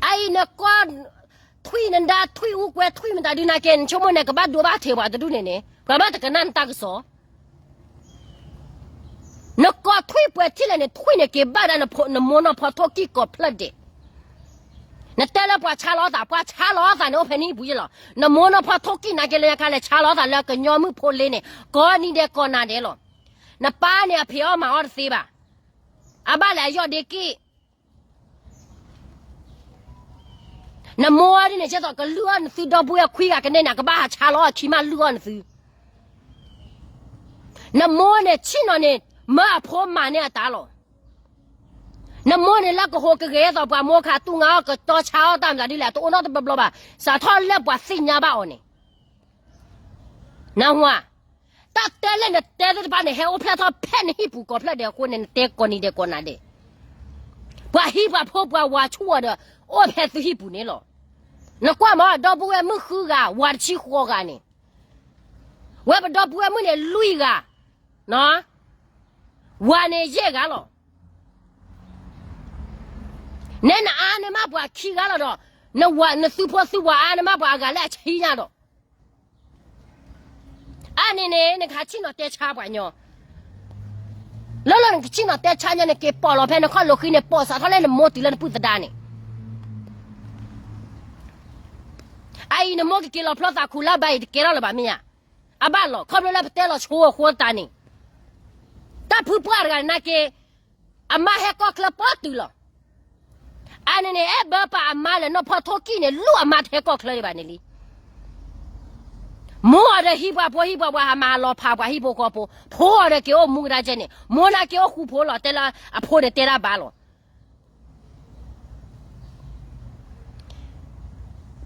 အအံၤနကိး ထွံၣ်နဒါထွံၣ်အူကွဲထွံၣ်မတၤဒုးနာ်က့ နဆိကမိၣ်န့ၣ် ကဘၣ်ဒိဘၣ်ထံးပှၤတဒူၣ်န့ၣ်န့ၣ် ပှၤဘၣ်တကနၣ်နတၢ်ကစီၣ် နကိးထွံၣ်ပှဲၤထံၣ်လဲၣ်န့ၣ် ထွံၣ်န့ၣ်က့ၤဘၣ်ဒၣ်နမိၢ်နီၢ်ဖီထိၣ်ကံၢ်ကိးဖျၢၣ်ဒဲး. နတဲလၢပှၤဆါလီၤသး, ပှၤဆါလီၤသးန့ၣ်အိၣ်ဖဲနဟံၣ်ပူၤယ့လီၤ. နမိၢ်နီၢ်ဖီထိၣ်ကံၢ်နာ်က့လၢညါခါလဲၤဆါလီၤသးလၢကညီမုၣ်ဖိလ့န့ၣ် ကိးနံၤဒဲးကိးနၤဒဲးလီၤ. နပၢ်န့ၣ်အဖံးအီၣ်မၤအီၣ်တသ့ဘၣ်. အဘၣ်လဲၣ်အယီၢ်ဒ့က့ၢ် နမိၢ်ဒ်န့ၣ် ကဲသိးကလုၢ်အီၣ်နသုဒီပုၢ်ဝဲၢ်ခွံဂၤကန့ၢ်န့ၣ် အကဘၣ်ဟးဆါလီၤအခံမးလုၢ်အီၣ်နသု. နမိၢ်န့ၣ်ဆ့ၣ်နီၤန့ၣ် မၢအဖိမၤန့ၢ်အတၢ်လီၤ. နမိၢ်န့ၣ်လၢကဟိကဂဲၤသိးပှၤမိၢ်ခးတူၢ်ငါအီၣ်ကတီၤဆါအီၣ်တၢ်မတၤဒ်လဲၣ် အတအိၣ်နီတဘျီဘျီဘၣ်. စးထီၣ်လၢပှၤသ့ၣ်ညါဘၣ်အီၤန့ၣ် နဝၤ, တၢ်တဲလၢနတဲသ့ၣ်တဖၣ်န့ၣ် ဟဲအိၣ်ဖျဲၣ်ထီၣ်ဖဲနဟံၣ်ပူၤကိးဖျၢၣ်ဒဲးအဃိန့ၣ် နတဲကိးနံၤဒဲးကိးနၤဒဲး. ပှၤဟံးပှၤဖိပှၤဝၤဆူၣ်အီၤဒီး အိၣ်ဖဲသုဟံၣ်ပူၤန့ၣ်လီၤ. နကွၢ်မး ဒီပုၢ်ဝဲၢ်မုၣ်ဃုဂၤ ဝၤတဆံဃိးဂၤန့ၣ်, ဝဲပဒီပုၢ်ဝဲၢ်မုၣ်န့ၣ်လွံၢ်ဂၤ, ဝၤန့ၣ်ယဲၢ်ဂၤလီၤ. နဲနအါန့ၢ်မးပှၤခံဂၤလီၤဒီး, နသုဖိသုဝၤအါန့ၢ်မးပှၤအဂၤလၢအဆံညါဒီး အါန့ၢ်န့ၣ် နကဟးဆ့ၣ်နီၤတဲဆါပှၤညီ, လၢလၢနကဆ့ၣ်နီၤတဲဆါညါန့ၣ် က့ၤပိာ်လီၤဖဲနခီၣ်လိာ်ဃံန့ၣ် ပိာ်စးထီၣ်လၢနမိၢ်တုၤလၢနပုၢ်သဒါန့ၣ်, အအံၤနမိၢ်ကက့ၤလီၤဖျီသးခူၣ်လၢဘၣ်အံၤတကဲထီၣ်လၢၤဘၣ်မ့ၢ်ဧါ. အဘၣ်လီၤ ခီဖျိလၢပတဲလီၤဆိအဃိသတးန့ၣ်, တၢ်ဖုပှၢ်တဂၤန့ၣ်နာ်က့ အမါဟဲကီၢ်ချၢပီတုၤလီၤ. အန့ၣ်န့ၣ် အဲၣ်ဘၢပာ်အမါလၢနီၢ်ဖီၣ်ထိၣ်ကံၣ်န့ၣ် လူၢ်အမါတဟဲကီၢ်ချၢဒံးဘၣ်န့ၣ်လံ. မိၢ်အီၤဒီးဟံးပှၤဖိဟံးပှၤပှၤဟးမၤလီၤဖးပှၤဟံၣ်ဖိဃီဖိ, ဖိအီၤဒီးက့ၤအိၣ်မူကဒါကဲန့ၣ်, မိၢ်နာ်က့အိၣ်ဃူဖိလီၤ တဲလၢအဖိန့ၣ်တဲတၢ်ဘၣ်လီၤ.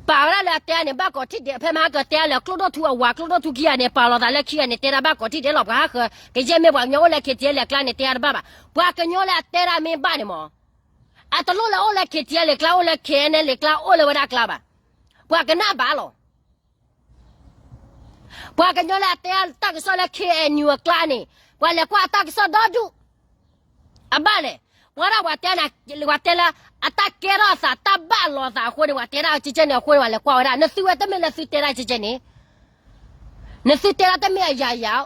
ပာ်ဝဲဒၣ်လၢအတဲန့ၣ် ဘၣ်ကိးထံၣ်ဒဲး ဖဲမဟါကတဲလၢ ကျိဒိၣ်ထူအဝၤ ကျိဒိၣ်ထူခံဂၤန့ၣ် ပာ်လီၤသးလၢခံဂၤန့ၣ် တဲဒၣ်ဘၣ်ကိးထံၣ်ဒဲးလီၤ. ပှၤဟးဃၢၤ ကယဲၢ်မ့ၢ်ပှၤကညီအိၣ်လၢ ခ့တယဲလဲၣ် ကျါန့ၣ် တဲအါတဘၣ်ဘၣ်. ပှၤကညီလၢအတဲဒၣ်မ့ၢ်ဘၣ်န့ၣ်မး, အတလိၣ်လၢအိၣ်လၢ ခ့တယဲလဲၣ် ကျါ အိၣ်လၢ ခ့အဲၣ်အဲၣ်လ့ၣ် ကျါ အိၣ်လၢဝဲဒၣ်ကျါဘၣ်. ပှၤကနၣ်ဘၣ်လီၤ. ပှၤကညီလၢအတဲတၢ်ကစီၣ်လၢ ခ့အဲၣ်ယူၣ် အကျါန့ၣ် ပှၤလဲၤကွၢ်အတၢ်ကစီၣ်ဒီဒူၣ် အဘၣ်လဲၣ်. ပှၤဒၣ်ပှၤတဲနၤ ပှၤတဲလၢ အတၢ်ကဲထီၣ်အသး တၢ်ဘၣ်လီၤသးအဃိန့ၣ် ပှၤတဲဒၣ်ကဲကဲန့ၣ်အဃိန့ၣ် ပှၤလဲၤကွၢ်ဝဲဒၣ်. နသုဝဲတမ့ၢ်လၢသုတဲဒၣ်ကဲကဲန့ၣ်, နသုတဲဒၣ်တမ့ၢ်အယၤယၤ,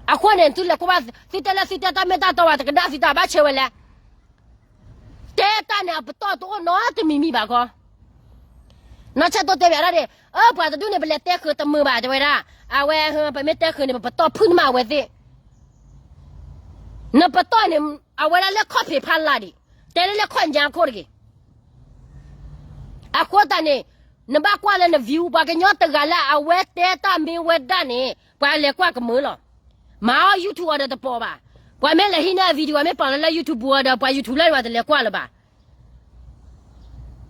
အဃိန့ၣ် သုလဲၤကွၢ်ဘၣ် သုတဲလၢသုတဲတၢ်မ့ၢ်တၢ်တီဘၣ် တကနၣ်သုတၢ်ဘၣ်ဆၢဝဲလဲၣ်. တဲတၢ်န့ၣ် အပတီၢ်တအိၣ်နီတမံၤမံၤဘၣ်ခီ. နီၢ်ဆၢတိတဲဘၣ်ဒၣ်န့ၣ် အၢ ပှၤတဒူၣ်န့ၣ် ပလဲၤတဲဃုာ်တမုာ်ဘၣ် တဲဝဲဒၣ်. အဝဲ ပမ့ၢ်တဲဃုာ်န့ၣ် ပပတီၢ်ဖုၣ်န့ၢ်မးအဝဲသ့ၣ်. နပတီၢ်န့ၣ် အဝဲဒၣ်လၢခီၣ်ဖံးဖးလၢ်ဒံး, တဲလၢလၢခီၣ်ညါခိၣ်တဂ့ၤ. အဃိသတးန့ၣ် နဘၣ်ကွၢ်လၢန view ပှၤကညီတဂၤလၢအဝဲတဲတၢ်မ့ၢ်ဝဲဒၣ်န့ၣ် ပှၤလဲၤကွၢ်ကမုာ်လီၤ. မၤအီၣ် YouTube အီၤဒီးတပိာ်ဘၣ်. ပှၤမ့ၢ်လဲၤဟံးန့ၢ်အ video မ့ၢ်ပာ်လီၤလၢ YouTube အီၤဒီး ပှၤ YouTube လၢန့ၣ် ပှၤတလဲၤကွၢ်လၢၤဘၣ်.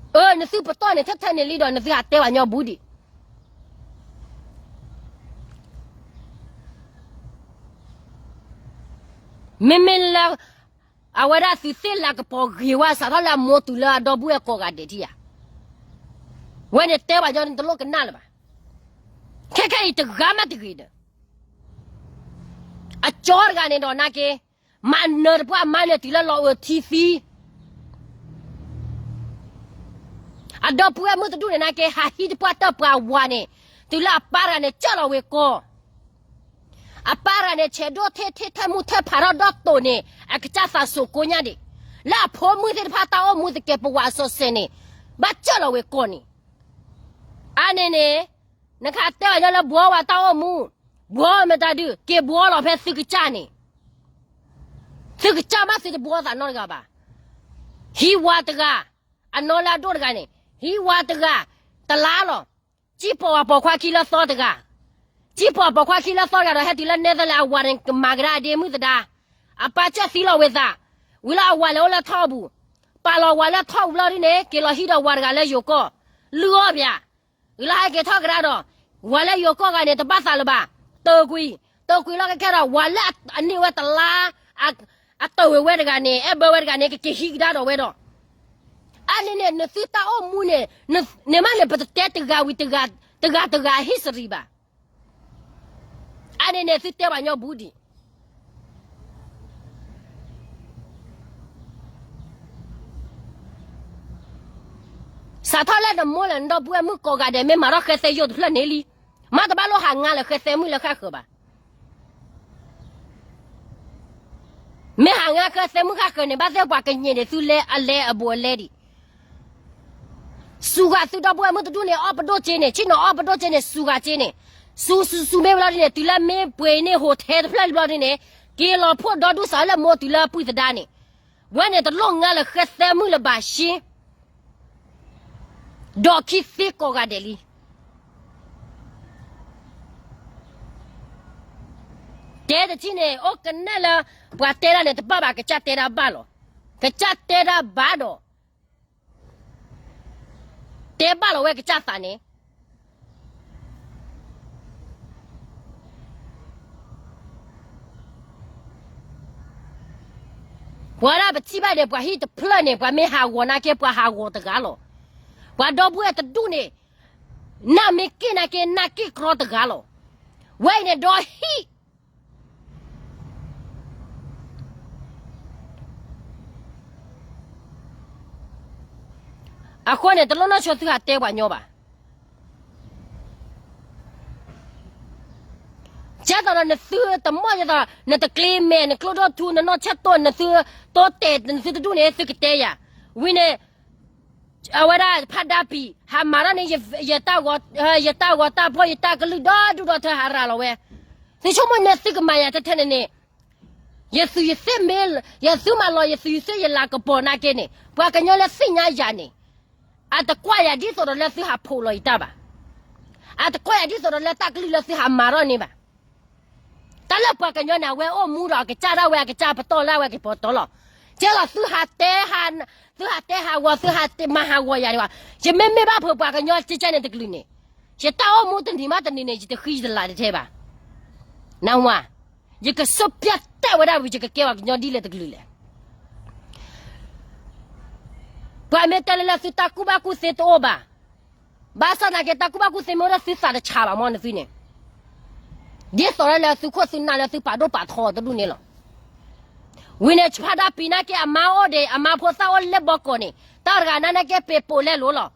အၢ နသုပတီၢ်န့ၣ် ထဲထဲန့ၣ်လံဒီး နသုဟးတဲပှၤညီဘူးဒံး. မ့မ့ၢ်လၢ အဝဲဒၣ်သုးသ့ၣ်လၤကပီၤဂ့ၤဝဲ စးထီၣ်လၢအမိၢ်တုၤလၢအဒီပုၢ်ဝဲၢ်ကိးဂၤဒဲးထံၣ်ဧါ. ဝဲန့ၣ်တဲပှၤညီနတလိၣ်ကနၣ်လၢၤဘၣ်. ခဲခဲအံၤတဂၤမးတဂ့ၤဒီး အကၠီတဂၤန့ၣ်ဒီးနာ်က့ မၤနၢၤတပှၢ်မါန့ၣ်တုၤလၢလီၤအုးထံသံ အဒီပုၢ်ဝဲၢ်မုၣ်တဒူၣ်န့ၣ်နာ်က့ ဟးဟံးတပှၢ်တၢၢ်ပှၤဝၤန့ၣ် တုၤလၢအပၢ်တဂၤန့ၣ် ကၢၢ်လီၤဝဲကီၢ်. အပၢ်တဂၤန့ၣ် ဆဲးဒိၣ်ထဲထဲထဲမူထဲဖးထီၣ်ဒီးတိာ်န့ၣ် အကစၢ်သးစိၤကိညါဒံး လၢအဖိမုၣ်သ့ၣ်တဖၣ်တၢ်အိၣ်မူသကဲးပဝးအစီဆဲးန့ၣ် ဘၣ်ကၢၢ်လီၤဝဲကီၢ်န့ၣ်. အါန့ၣ်န့ၣ် နကတဲပှၤညီလၢဘှီဝဲတၢ်အိၣ်မူ, ဘှီမတၤဒုး က့ၤဘှီလီၤဖဲသုကစၢ်န့ၣ် သုကစၢ်မးသုတဘှီသးနီတဂၤဘၣ်. ဟံးဝၤတဂၤ, အနီၢ်လၢအဒိၣ်တဂၤန့ၣ် ဟံးဝၤတဂၤ, တလါလီၤ. ကံၣ်ပိာ်အပိာ်ခွါခံလၢသီတဂၤ, ကံၣ်ပိာ်အပိာ်ခွါခံလၢသီတဂၤဒီး ဟဲတုၤလၢနဲသလၢအဝၤန့ၣ် ကမၤကဒါအဒ့မုၣ်သဒါ, အပၢ်ကၢၢ်သံလီၤဝဲသး, ဝံၤလၢအဝၤလဲၤအိၣ်လၢထီၣ်အပူၤ, ပာ်လီၤဝၤလၢထီၣ်အပူၤလီၤဒ်န့ၣ် က့ၤလီၤဟံးဒီးဝၤတဂၤလၢယိၤကီၢ်, လုၢ်အီၣ်ပၠး ဝံၤလၢဟဲက့ၤထီၣ်ကဒါဒီး ဝၤလၢယိၤကီၢ်ဂၤန့ၣ် တဘၣ်သးလၢၤဘၣ်, တၢၢ်ကွံာ်, တၢၢ်ကွံာ်လီၤကဲခဲဒီး ဝၤလၢအန့ၢ်ဝဲတလါ, အတၢၢ်ဝဲဝဲတဂၤန့ၣ် အဲၣ်ဘၢဝဲတဂၤန့ၣ် ကက့ၤဟံးကဒါဒီးဝဲဒီး, အါန့ၣ်န့ၣ် နသုတၢ်အိၣ်မူန့ၣ်, န့ၣ်မးန့ၣ် ပတတဲတဂၤဝံၤတဂၤ, တဂၤတဂၤအဟံၣ်စရံးဘၣ်. အါန့ၣ်န့ၣ် သုတဲပှၤညီဘူးဒံး စးထီၣ်လၢနမိၢ်လၢနဒီပုၢ်ဝဲၢ်မုၣ်ကိးဂၤဒဲး မ့ၢ်မၤထီၣ်ဃဲသဲယိာ်တဖျၢၣ်န့ၣ်လံ, မ့ၢ်တဘၣ်လိၣ်ဟးငါလၢဃဲသဲမုၣ်လၢဃၣ်ဃၢၤဘၣ်. မ့ၢ်ဟးငါဃဲသဲမုၣ်ဃၣ်ဃၢၤန့ၣ် ဘၣ်သ့ၣ်ပှၤကညဲၣ်န့ၣ် သုလဲအလဲအဘူးအလဲဒံး. စူၤဂၤသုဒီပုၢ်ဝဲၢ်မုၣ်တဒူၣ်န့ၣ် အီၣ်ပဒိၣ်က့န့ၣ်, ဆ့ၣ်နီၤအီၣ်ပဒိၣ်က့န့ၣ်, စူၤဂၤက့န့ၣ်, စူၤစူၤစူၤမ့ၢ်ဝံၤလီၤဒ်န့ၣ် တုၤလၢမ့ၢ်ပှ့ၤန့ၢ် hotel တဖျၢၣ်လံဘျီဒ်န့ၣ်, က့ၤလီၤဖှိၣ်ဒီဒူၣ်စးလၢမိၢ်တုၤလၢအပုၢ်သဒါန့ၣ်, ဝဲန့ၣ်တလိၣ်ငါလၢဃဲသဲမုၣ်လၢၤဘၣ်ရှ့ ဒီးခံသ့ကိးဂၤဒဲးလံ. တဲတထံၣ်န့ၣ် အိၣ်ကနဲၣ်လၢ ပှၤတဲဒၣ်န့ၣ် တဘၣ်ဘၣ် ကစၢ်တဲဒၣ်ဘၣ်လီၤ. ကစၢ်တဲဒၣ်ဘၣ်ဒီး တဲဘၣ်လီၤဝဲကစၢ်သးန့ၣ် ပှၤဒၣ်ပထံၣ်ဘၣ်န့ၣ် ပှၤဟံၣ်တဖျၢၣ်န့ၣ် ပှၤမ့ၢ်ဟးဂီၤနာ်က့ ပှၤဟးဂီၤတဂၤလီၤ. ပှၤဒီပုၢ်ဝဲၢ်တဒူၣ်န့ၣ် နၢ်မ့ၢ်က့ၣ်နာ်က့ နၢ်က့ၣ်ကြီတဂၤလီၤ. ဝဲအံၤန့ၣ်ဒီးဟံၣ် အဃိန့ၣ် တလိၣ်နီၢ်ဆိသုဟးတဲပှၤညီဘၣ်. ကဲသိးဒီးနသုတမီၢ်ယသိး နတကျ့မဲာ် နကျိဒိၣ်ထူ နနီၢ်ဆဲၣ်တိၢ် နသုတိတဲာ် နသုတဒူၣ်န့ၣ် သုကတဲယၤ, ဝံၤန့ၣ် အဝဲဒၣ်ဖးဒါပံၤ ဟးမၤထီၣ်န့ၣ် ယတၢ်ဂီၤတၢ်ဖီၣ် ယတၢ်ကလုၢ်ဒီဒူၣ်ဒီထၢ ဟးရၤလီၤဝဲ, သုဆိကမိၣ်န့ၣ် သုကမၤယၤထဲထဲန့ၣ်န့ၣ်, ယသုးယသ့ၣ်မ့ၢ် ယသုးမၤလီၤ ယသုးယသ့ၣ်ယလၤကပီၤနာ်က့န့ၣ် ပှၤကညီလၢသ့ၣ်ညါယၤန့ၣ် အတကွၢ်ယၤဒ်သိးဒီးလၢသုဟးဖိးလီၤယတၢ်ဘၣ်, အတကွၢ်ယၤဒ်သိးဒီးလၢတၢ်ကလုၢ်လၢသုဟးမၤထီၣ်န့ၣ်ဘၣ်. တၢ်လၢပှၤကညီန့ၣ် အဝဲအိၣ်မူဒီးအကစၢ်ဒၣ်ဝဲအကစၢ် ပတီၢ်လၢအဝဲကပီၤတီလီၤ. ကဲလီၤ သုဟးတဲဟးဂီၤ သုဟးတဲမၤဟးဂီၤယၤန့ၣ်ဘၣ်, ယမ့မ့ၢ်ဘၣ်ဖုးပှၤကညီကဲကဲန့ၣ်တကလုာ်န့ၣ်, ယတၢ်အိၣ်မူတနံၤမးတနံၤန့ၣ် ယတဃံယတလၤတထဲဘၣ်. နဝၤ, ယကစိာ်ပျဲတဲဝဲဒၣ်ဝံၤ ယကကဲပှၤကညီဒ်လဲၣ်တကလုာ်လဲၣ်. ပှၤမ့ၢ်တဲလၢလၢသုတၢ်ကူၣ်ဘၣ်ကူၣ်သ့တအိၣ်ဘၣ်, ဘၣ်ဆၣ်သနာ်က့ တၢ်ကူၣ်ဘၣ်ကူၣ်သ့မ့ၢ်အိၣ်ဒီးသုသးတဆါဘၣ်မ့ၢ်နသုန့ၣ်, ဒ်သိးလၢသုခိၣ်သုနၢ်လၢသုပာ်ဒိၣ်ပာ်ထီတဒူၣ်န့ၣ်လီၤ. ဝံၤန့ၣ် ဖးဒါပံၤနာ်က့ အမါအိၣ်ဒံး အမါဖိသၣ်အိၣ်လၢဘီကီးန့ၣ် တၢ်တဂၤနာ်က့ပ့ၤပိာ်လဲလိၤလီၤ.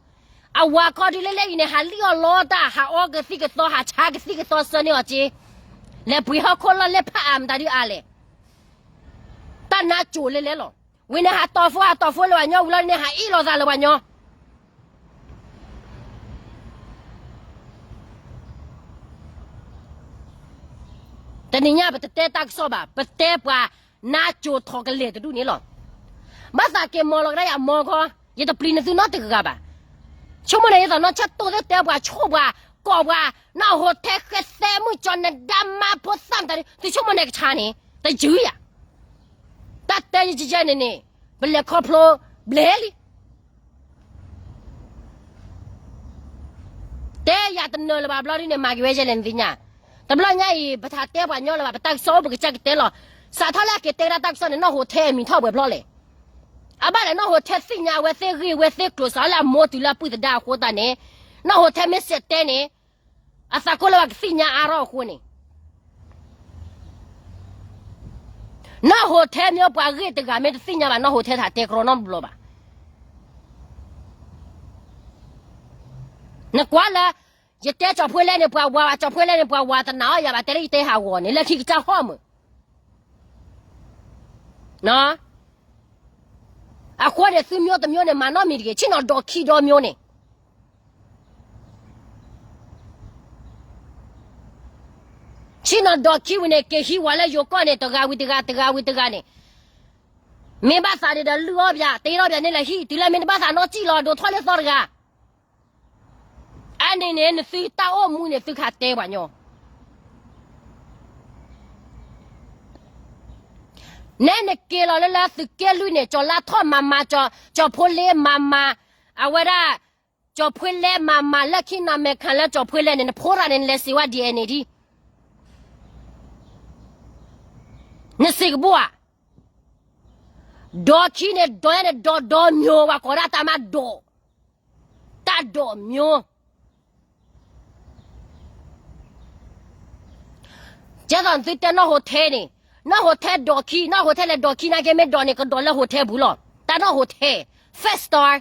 အဝၤခီဒုးလၢလဲၣ်အံၤန့ၣ် ဟးလံၣ်အီၣ်လီတၢ် ဟးအီကသံၣ်ကသီ ဟးဆါကသံၣ်ကသီဆၢန့ၢ်အီၤက့, လဲၤပှ့ၤဟီၣ်ခိၣ်လီၢ်လဲၣ်ဖးအါမတၤဒုးအါလဲၣ်. တၢ်နါကိၤလဲလဲလီၤ. ဝံၤန့ၣ် ဟးတီၢ်ဖိ ဟးတီၢ်ဖိလၢပှၤညီဝံၤလီၤန့ၣ် ဟးအ့ၣ်လိာ်သးလၢပှၤညီ တနံၤညါပတတဲတၢ်ကစီၣ်ဘၣ်, ပတဲပှၤနါကိၤထီၣ်ကလဲာ်တဒူၣ်န့ၣ်လီၤ. ဘၣ်သးက့ၤမီၤလီၤကဒါယၤမီၤခီ, ယတပျံၤနသုနီတဂၤဘၣ်. ဆိကမိၣ်န့ၣ် ယသးနီၢ်ဆၢတိၢ်သ့ၣ်တဲပှၤဆိၣ်ပှၤ, ကိးပှၤ, နီၢ်ဟိးထဲဃဲသဲမုၢ်ကၠီနဒါမါဖိသၣ်မတၤဒုး သုဆိကမိၣ်န့ၣ်ကဆါန့ၣ်, တယုၢ်ယၤ. တၢ်တဲယကဲန့ၣ်န့ၣ်, ပလဲၤခီဖျိဘျဲလံ. တဲယၤတနၢၤလၢၤဘၣ်ဘျီဒ်န့ၣ် မၤက့ၤဝဲယဲလဲၣ်နသ့ၣ်ညါ. တဘျီညါအံၤ ပထးတဲပှၤညီလၢၤဘၣ် ပတၢ်ကစီၣ်အိၣ်ပကစၢ်ကတဲလီၤ. စးထီၣ်လၢအက့ၤတဲဒၣ်တၢ်ကစီၣ်န့ၣ် နီၢ်ဟိးထဲအမံၤထီၣ်ပှဲၤဖျီလဲၣ်. အဘၣ်လဲၣ် နီၢ်ဟိးထဲသ့ၣ်ညါအဝဲသ့ၣ်ဂ့ၢ်ဝဲသ့ၣ်ကျိၤ စးလၢအမိၢ်တုၤလၢအပုၢ်သဒါအဃိသတးန့ၣ်, နီၢ်ဟိးထဲမ့ၢ်စဲးတဲန့ၣ်, အသးကိၢ်လၢပှၤကသ့ၣ်ညါအါထီၣ်အဃိန့ၣ် နီၢ်ဟိးထဲမ့ၢ်အိၣ်ပှၤဂ့ၢ်တဂၤ မ့ၢ်တသ့ၣ်ညါဘၣ် နီၢ်ဟိးထဲထးတဲကရီနီတဘျီဘၣ်. နကွၢ်လၢ ယတဲကၠီၤဖှ့လဲၣ်န့ၣ် ပှၤဝၤဘၣ်, ကၠီၤဖှ့လဲၣ်န့ၣ် ပှၤဝၤတနာ်အီၤယၤဘၣ် တဲလၢယတဲဟးဂီၤန့ၣ် လၢခံကစၢ်ဟီၣ်မုၢ် အဃိန့ၣ် သုမျိုးတမျိုးန့ၣ် မၤနီၣ်မံၤတဂ့ၤ, ဆ့ၣ်နီၤဒီးခံဒီမျိုးန့ၣ် ဆ့ၣ်နီၤဒီးခံဝံၤန့ၣ် က့ၤဟံးဝၤလၢယိၤကီၢ်န့ၣ် တဂၤဝံၤတဂၤ တဂၤဝံၤတဂၤန့ၣ်, မ့ၢ်ဘၣ်သးဒ်ဒီးလုၢ်အီၣ်ပၠး တ့ထီၣ်ပၠးန့ၣ်လၢဟံၣ်, တုၤလၢမ့ၢ်တဘၣ်သးနီၢ်စံၣ်လီၤ ဒိးထီၣ်လၢသီတဂၤ. အန့ၣ်န့ၣ် နသုတၢ်အိၣ်မူန့ၣ် သုခးတဲပှၤညီ နဲနက့ၤလီၤလၢလၢသုးက့လွံၢ်န့ၣ် ကၠီၤလါထီၣ်မၤမၤ, ကၠီၤဖိလ့မၤမၤ, အဝဲဒၣ် ကၠီၤဖှ့လဲၣ်မၤမၤ လၢခံနမဲာ်ခးလၢကၠီၤဖှ့လဲၣ်န့ၣ် နဖိရၤန့ၣ် နလဲၤစံးဝဲ DNA ဒ် နစံးကဘူၣ်ဧါ. ဒီးခံန့ၣ် ဒီးန့ၣ် ဒီးဒီမျိုး ပှၤကိးဒၣ်တၢ်မၤဒီး တၢ်ဒီးမျိုး ကဲသိးသုတဲနီၢ်ဟိးထဲန့ၣ်, နီၢ်ဟိးထဲဒီးခံ, နီၢ်ဟိးထဲလဲၤဒီးခံနာ်က့ မ့ၢ်ဒီးန့ၣ် ကဒီးလၢဟိးထဲပူၤလီၤ. တၢ်နီၢ်ဟိးထဲ five star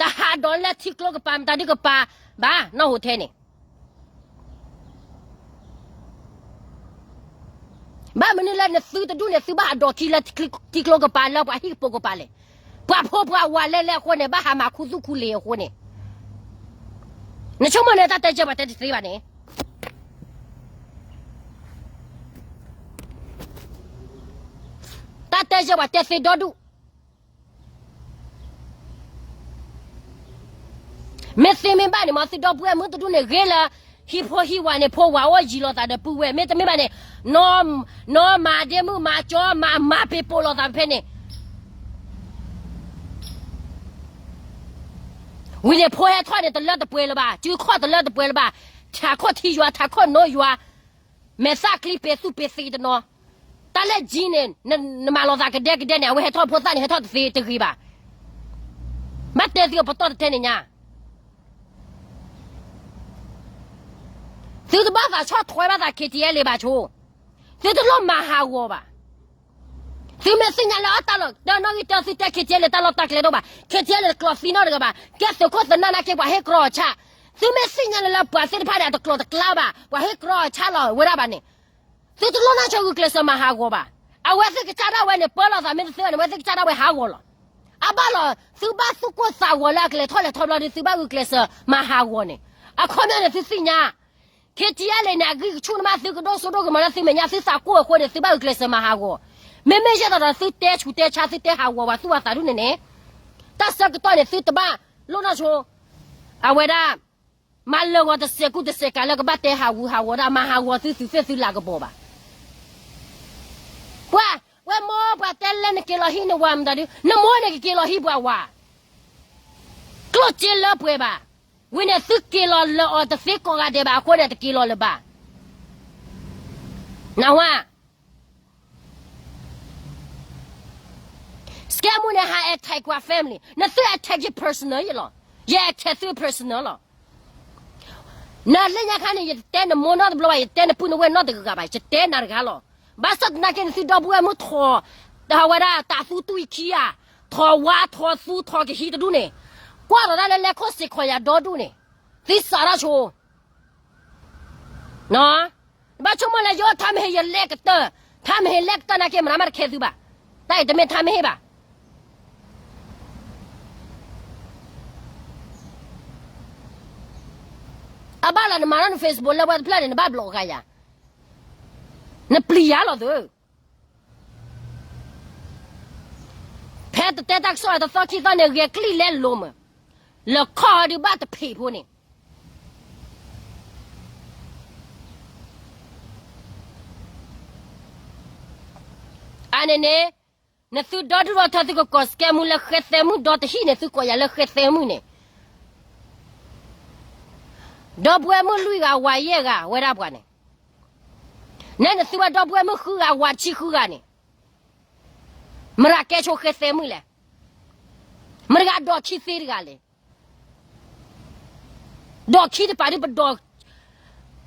တဟးဒီးလၢထံကျိကပၤ မတၤဒုကပၤဘၣ် နီၢ်ဟိးထဲန့ၣ် ဘၣ်မနုၤလၢနသုတဒူၣ်န့ၣ် သုဘၣ်ဟးဒီးခံလၢထံကျိကပၤလၢပှၤဟံၣ်ကပိာ်ကပၤလဲၣ်. ပှၤဖိပှၤဝၤလဲၣ်လဲၣ်အဃိန့ၣ် ဘၣ်ဟးမၤခူသူၣ်ခူလ့ၤအဃိန့ၣ်, နဆိကမိၣ်န့ၣ် တၢ်တဲကဲပှၤတဲတသ့ဘၣ်န့ၣ်, တၢ်တဲကဲပှၤတဲသ့ဒီဒူၣ် မ့ၢ်သ့မ့ၢ်ဘၣ်န့ၣ် မ့ၢ်သုဒီပုၢ်ဝဲၢ်မုၣ်တဒူၣ်န့ၣ် ဂ့ၤလၢ ဟံၣ်ဖိဟံၣ်ဝၤန့ၣ် ဖိဝၤအိၣ်ယံၤလိာ်သးဒီးပုၢ်ဝဲၢ် မ့တမ့ၢ်ဘၣ်န့ၣ် နီၢ်မၤဒ့မုၣ်မၤကၠီ မၤမၤပ့ၤပိာ်လိာ်သးဖဲန့ၣ် ဝံၤန့ၣ် ဖိဟဲထီၣ်န့ၣ် တလၢတပှဲၤလၢၤဘၣ်, စုခီၣ်တလၢတပှဲၤလၢၤဘၣ်, ထးခိၣ်ထံယွၤ ထးခိၣ်နိယွၤ, မဲာ်သၣ်ချံပ့ၤသူၣ်ပ့ၤသံးတနီၤ, တၢ်လၢ gene န့ၣ် နမၤလိာ်သးကဒဲကဒဲန့ၣ် အဝဲဟဲထီၣ်ဖိသၣ်န့ၣ် ဟဲထီၣ်တသ့တဂ့ၤဘၣ်. ဘၣ်တဲသုအပတီၢ်တထဲန့ၣ်ညါ သုတဘၣ်သးဆီၣ်ထွဲဘၣ်သး KTLA ဘၣ်ဆိ, သုတလိၣ်မၤဟးဂီၤဘၣ်. သုမ့ၢ်သ့ၣ်ညါလၢအတၢ်လီၢ် တၢ်နီၣ်ဂံၢ်တၢ်သုတဲ KTLA တၢ်လီၢ်တၢ်ကျဲတအိၣ်ဘၣ်, KTLA တကျိးသံနီတဂၤဘၣ်, ကဲသုးခိၣ်သနၢ်နာ်က့ ပှၤဟ့ၣ်ကြီအီၤဆၣ်, သုမ့ၢ်သ့ၣ်ညါလၢလၢပှၤသ့ၣ်တဖၣ်န့ၣ် အတကျိၤတကျါဘၣ်, ပှၤဟ့ၣ်ကြီအီၤဆါလီၤဝဲဒၣ်ဘၣ်န့ၣ်, သုတလိၣ်နီၢ်ဆိဂုာ်ကျဲးစၢးမၤဟးဂီၤဘၣ်. အဝဲသ့ၣ်ကစၢ်ဒၣ်ဝဲန့ၣ် ပၢလီၤသးမ့ၢ်တသ့ဘၣ်န့ၣ် အဝဲသ့ၣ်ကစၢ်ဒၣ်ဝဲဟးဂီၤလီၤ. အဘၣ်လီၤ သုဘၣ်သူၣ်ကိၢ်သးဂီၤလၢအကလဲၤထီၣ်လဲၤထီဘျီဒီး သုဘၣ်ဂုာ်ကျဲးစၢးမၤဟးဂီၤန့ၣ်, အခီပညီန့ၣ် သုသ့ၣ်ညါ ခ့တံအါလံၤန့ၣ် အဂံၢ်ကဆူၣ်နမး သုကဒိၣ်စိဒိၣ်ကမီၤလၢသုမဲာ်ညါ သုသးကိၢ်အဃိန့ၣ် သုဘၣ်ဂုာ်ကျဲးစၢးမၤဟးဂီၤ. မ့မ့ၢ်ယဲၢ်တီၤဒီး သုတဲဆူးတဲဆါ သုတဲဟးဂီၤပှၤသူၣ်ပှၤသးဒူၣ်န့ၣ်န့ၣ်, တၢ်ဆၢကတီၢ်န့ၣ် သုတဘၣ်လိၣ်နီၢ်ဆိ, အဝဲဒၣ် မၤလၢာ်ဂီၤတစဲးကူတစဲးကးလၢကဘၣ်တဲဟးဂူာ်ဟးဂီၤဒၣ် မၤဟးဂီၤသုသုးသ့ၣ်သုလၤကပီၤဘၣ်. ပှၤ, ဝဲမိၢ်ပှၤတဲလဲၣ် နက့ၤလီၤဟံၣ်နဝၤမတၤဒု, နမိၢ်န့ၣ်ကက့ၤလီၤဟံၣ်ပှၤဝၤ, ကျိၣ်စ့လၢပှဲၤဘၣ်. ဝံၤန့ၣ်သုက့ၤလီၤလၢအီၤတသ့ကိးဂၤဒဲးဘၣ်အဃိန့ၣ် တက့ၤလီၤလၢၤဘၣ်. နဝၤ စကဲမူန့ၣ် ဟး attack ကွၢ် family နသု attack ယ personal ယလီၤ. ယ attack သု personal လီၤ. နလၢညါခါန့ၣ် ယတတဲနမိၢ်နီတဘျီဘၣ်, ယတဲနပုၢ်နဝဲၢ်နီတဂၤဘၣ်, ယတဲနၤတဂၤလီၤ. ဘၣ်ဆၣ်သနာ်က့န့ၣ် သုဒီပုၢ်ဝဲၢ်မုၣ်ထီၣ်, ဝဲဒၣ်တၢ်သူတူၢ်ခံဧါ, ထီၣ်ဝါထီၣ်သူထီၣ်ကဟံးတဒူၣ်န့ၣ်, ကွၢ်လီၤဒၣ်လၢလဲၤခိၣ်စ့ၢ်ကီးယၤဒီဒူၣ်န့ၣ်, သုစးထီၣ်ဆိ ဘၣ်ဆိကမိၣ်လၢယအိၣ် ထါမ့ၢ်ဟ့ၣ်ယလဲၤကတၢၢ်, ထါမ့ၢ်ဟ့ၣ်လဲၤကတၢၢ်နာ်က့ မနုၤမးတခဲသုဘၣ်. တၢ်အံၤတမ့ၢ်ထါမ့ၢ်ဟ့ၣ်ဘၣ်. အဘၣ်လီၤ နမၤထီၣ်န Facebook လၢပှၤတဖျၢၣ်န့ၣ် နဘၣ်ဘျီးဂၤယၤ, နပျံၤယၤလီၤသု. ဖဲတတဲတၢ်ကစီၣ်တသီခံသီန့ၣ် ဂဲၤကလံၣ်လဲလိာ်မး, လၢခီၣ်ဟီဒုးဘၣ်တဖံးဖိန့ၣ် အန့ၣ်န့ၣ်, နသုဒီဒူၣ်ဒီထၢ သုကကိးစကဲမုၢ်လၢဃဲသဲမုၢ်, ဒီတဟံၣ်န့ၣ် သုကိးယၤလၢဃဲသဲမုၢ်န့ၣ်, ဒီပုၢ်ဝဲၢ်မုၣ်လွံၢ်ဂၤ ဝၤယဲၢ်ဂၤ ဝဲဒၣ်ပှၤန့ၣ်, နဲနသုဝဲဒီပုၢ်ဝဲၢ်မုၣ်ဃုဂၤ ဝၤတဆံဃုဂၤန့ၣ်, မတၤကဲဆိဃဲသဲမုၢ်လဲၣ်. မတၤဂၤဒီးခံသ့တဂၤလဲၣ်. ဒီးခံတပၤဒုး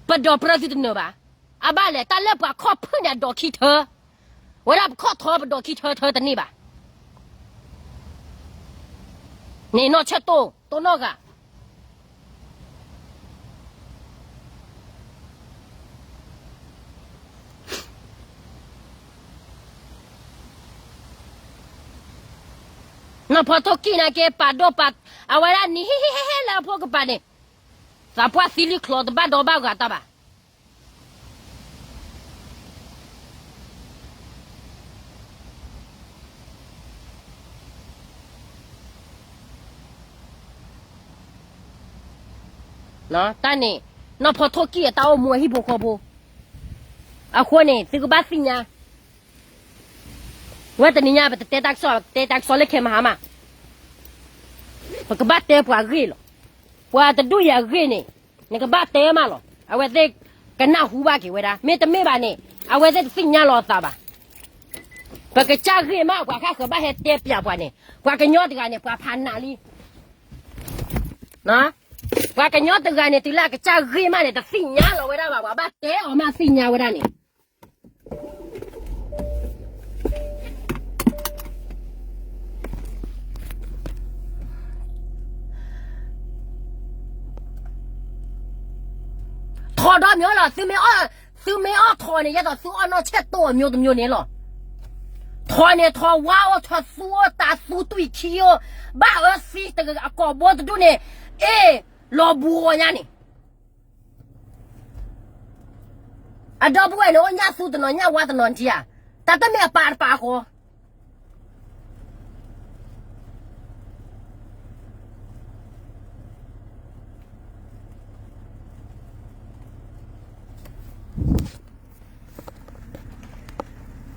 ပဒိးပြၢသုတနၢၤဘၣ်. အဘၣ်လဲၣ် တၢ်လၢပှၤခီၣ်ဖုၣ်န့ၣ် အဒီးခံထၢ, ဝဲဒၣ်ပခီၣ်ထီၣ်ပဒီးခံထၢထၢတန့ၢ်ဘၣ်. န့ၣ်နီၢ်ဆၢၣ်တိၢ် တိၢ်နီၢ်ဂၤ နီၢ်ဖီထိၣ်ကံၢ်နာ်က့ ပာ်ဒိၣ်ပာ်, အဝဲဒၣ်နံၤဟ့ၣ်ဟ့ၣ်ဟ့ၣ်ဟ့ၣ်လၢအဖိကပၤန့ၣ်, သးပှၢ်သံလံချီတဘၣ်ဒီဘၣ်ဂၤတၢ်ဘၣ်. တၢ်န့ၣ်, နီၢ်ဖီထိၣ်ကံၢ်အတၢ်အိၣ်မူအဟံၣ်ဖိဃီဖိ, အဃိန့ၣ် သုကဘၣ်သ့ၣ်ညါ, ဝဲတနံၤညါ ပတတဲတၢ်ကစီၣ်, ပတဲတၢ်ကစီၣ်လၢခဲမဟါမး, ပကဘၣ်တဲပှၤဂ့ၢ်လီၤ. ပှၤတဒူၣ်အံၤအဂ့ၢ်န့ၣ်, နကဘၣ်တဲမးလီၤ. အဝဲသ့ၣ်ကနၢ်ဟူဘၣ်က့ၤဝဲဒၣ်, မ့တမ့ၢ်ဘၣ်န့ၣ်, အဝဲသ့ၣ်တသ့ၣ်ညါလီၤအသးဘၣ်. ပကစၢ်ဂ့ၢ်မး ပှၤဃၣ်ဃၢၤဘၣ်ဟဲတဲပျးပှၤန့ၣ်, ပှၤကညီတဂၤန့ၣ် ပှၤဖးနးလံ. ပှၤကညီတဂၤန့ၣ် တုၤလၢအကစၢ်ဂ့ၢ်မးန့ၣ် တသ့ၣ်ညါလီၤဝဲဒၣ်ဘၣ်, ပှၤဘၣ်တဲအီၤမးသ့ၣ်ညါဝဲဒၣ်န့ၣ် ထီၣ်ဒီးမ့ၢ်လီၤ, သုမ့ၢ်အီၣ်ထီၣ်န့ၣ် ယဲသိးသုအီၣ်နီၢ်ဆဲၣ်တိၢ်အမျိုးတမျိုးန့ၣ်လီၤ. ထီၣ်န့ၣ်ထီၣ်ဝါအိၣ်, ထီၣ်သူအိၣ်, တၢ်သူတွံၢ်ခံအိၣ်, ဘၣ်အၢသံတဂၤအကိာ်ဘိတဒူၣ်န့ၣ်, အ့ၣ်, လီၤဘူးအီၤညါန့ၣ် အဒီပုၢ်ဝဲၢ်န့ၣ် အိၣ်ညၣ်သူတနီၤ ညၣ်ဝါတနီၤထံဧါ, တၢ်တမ့ၢ်အပာ်တပာ်အဃိ မ့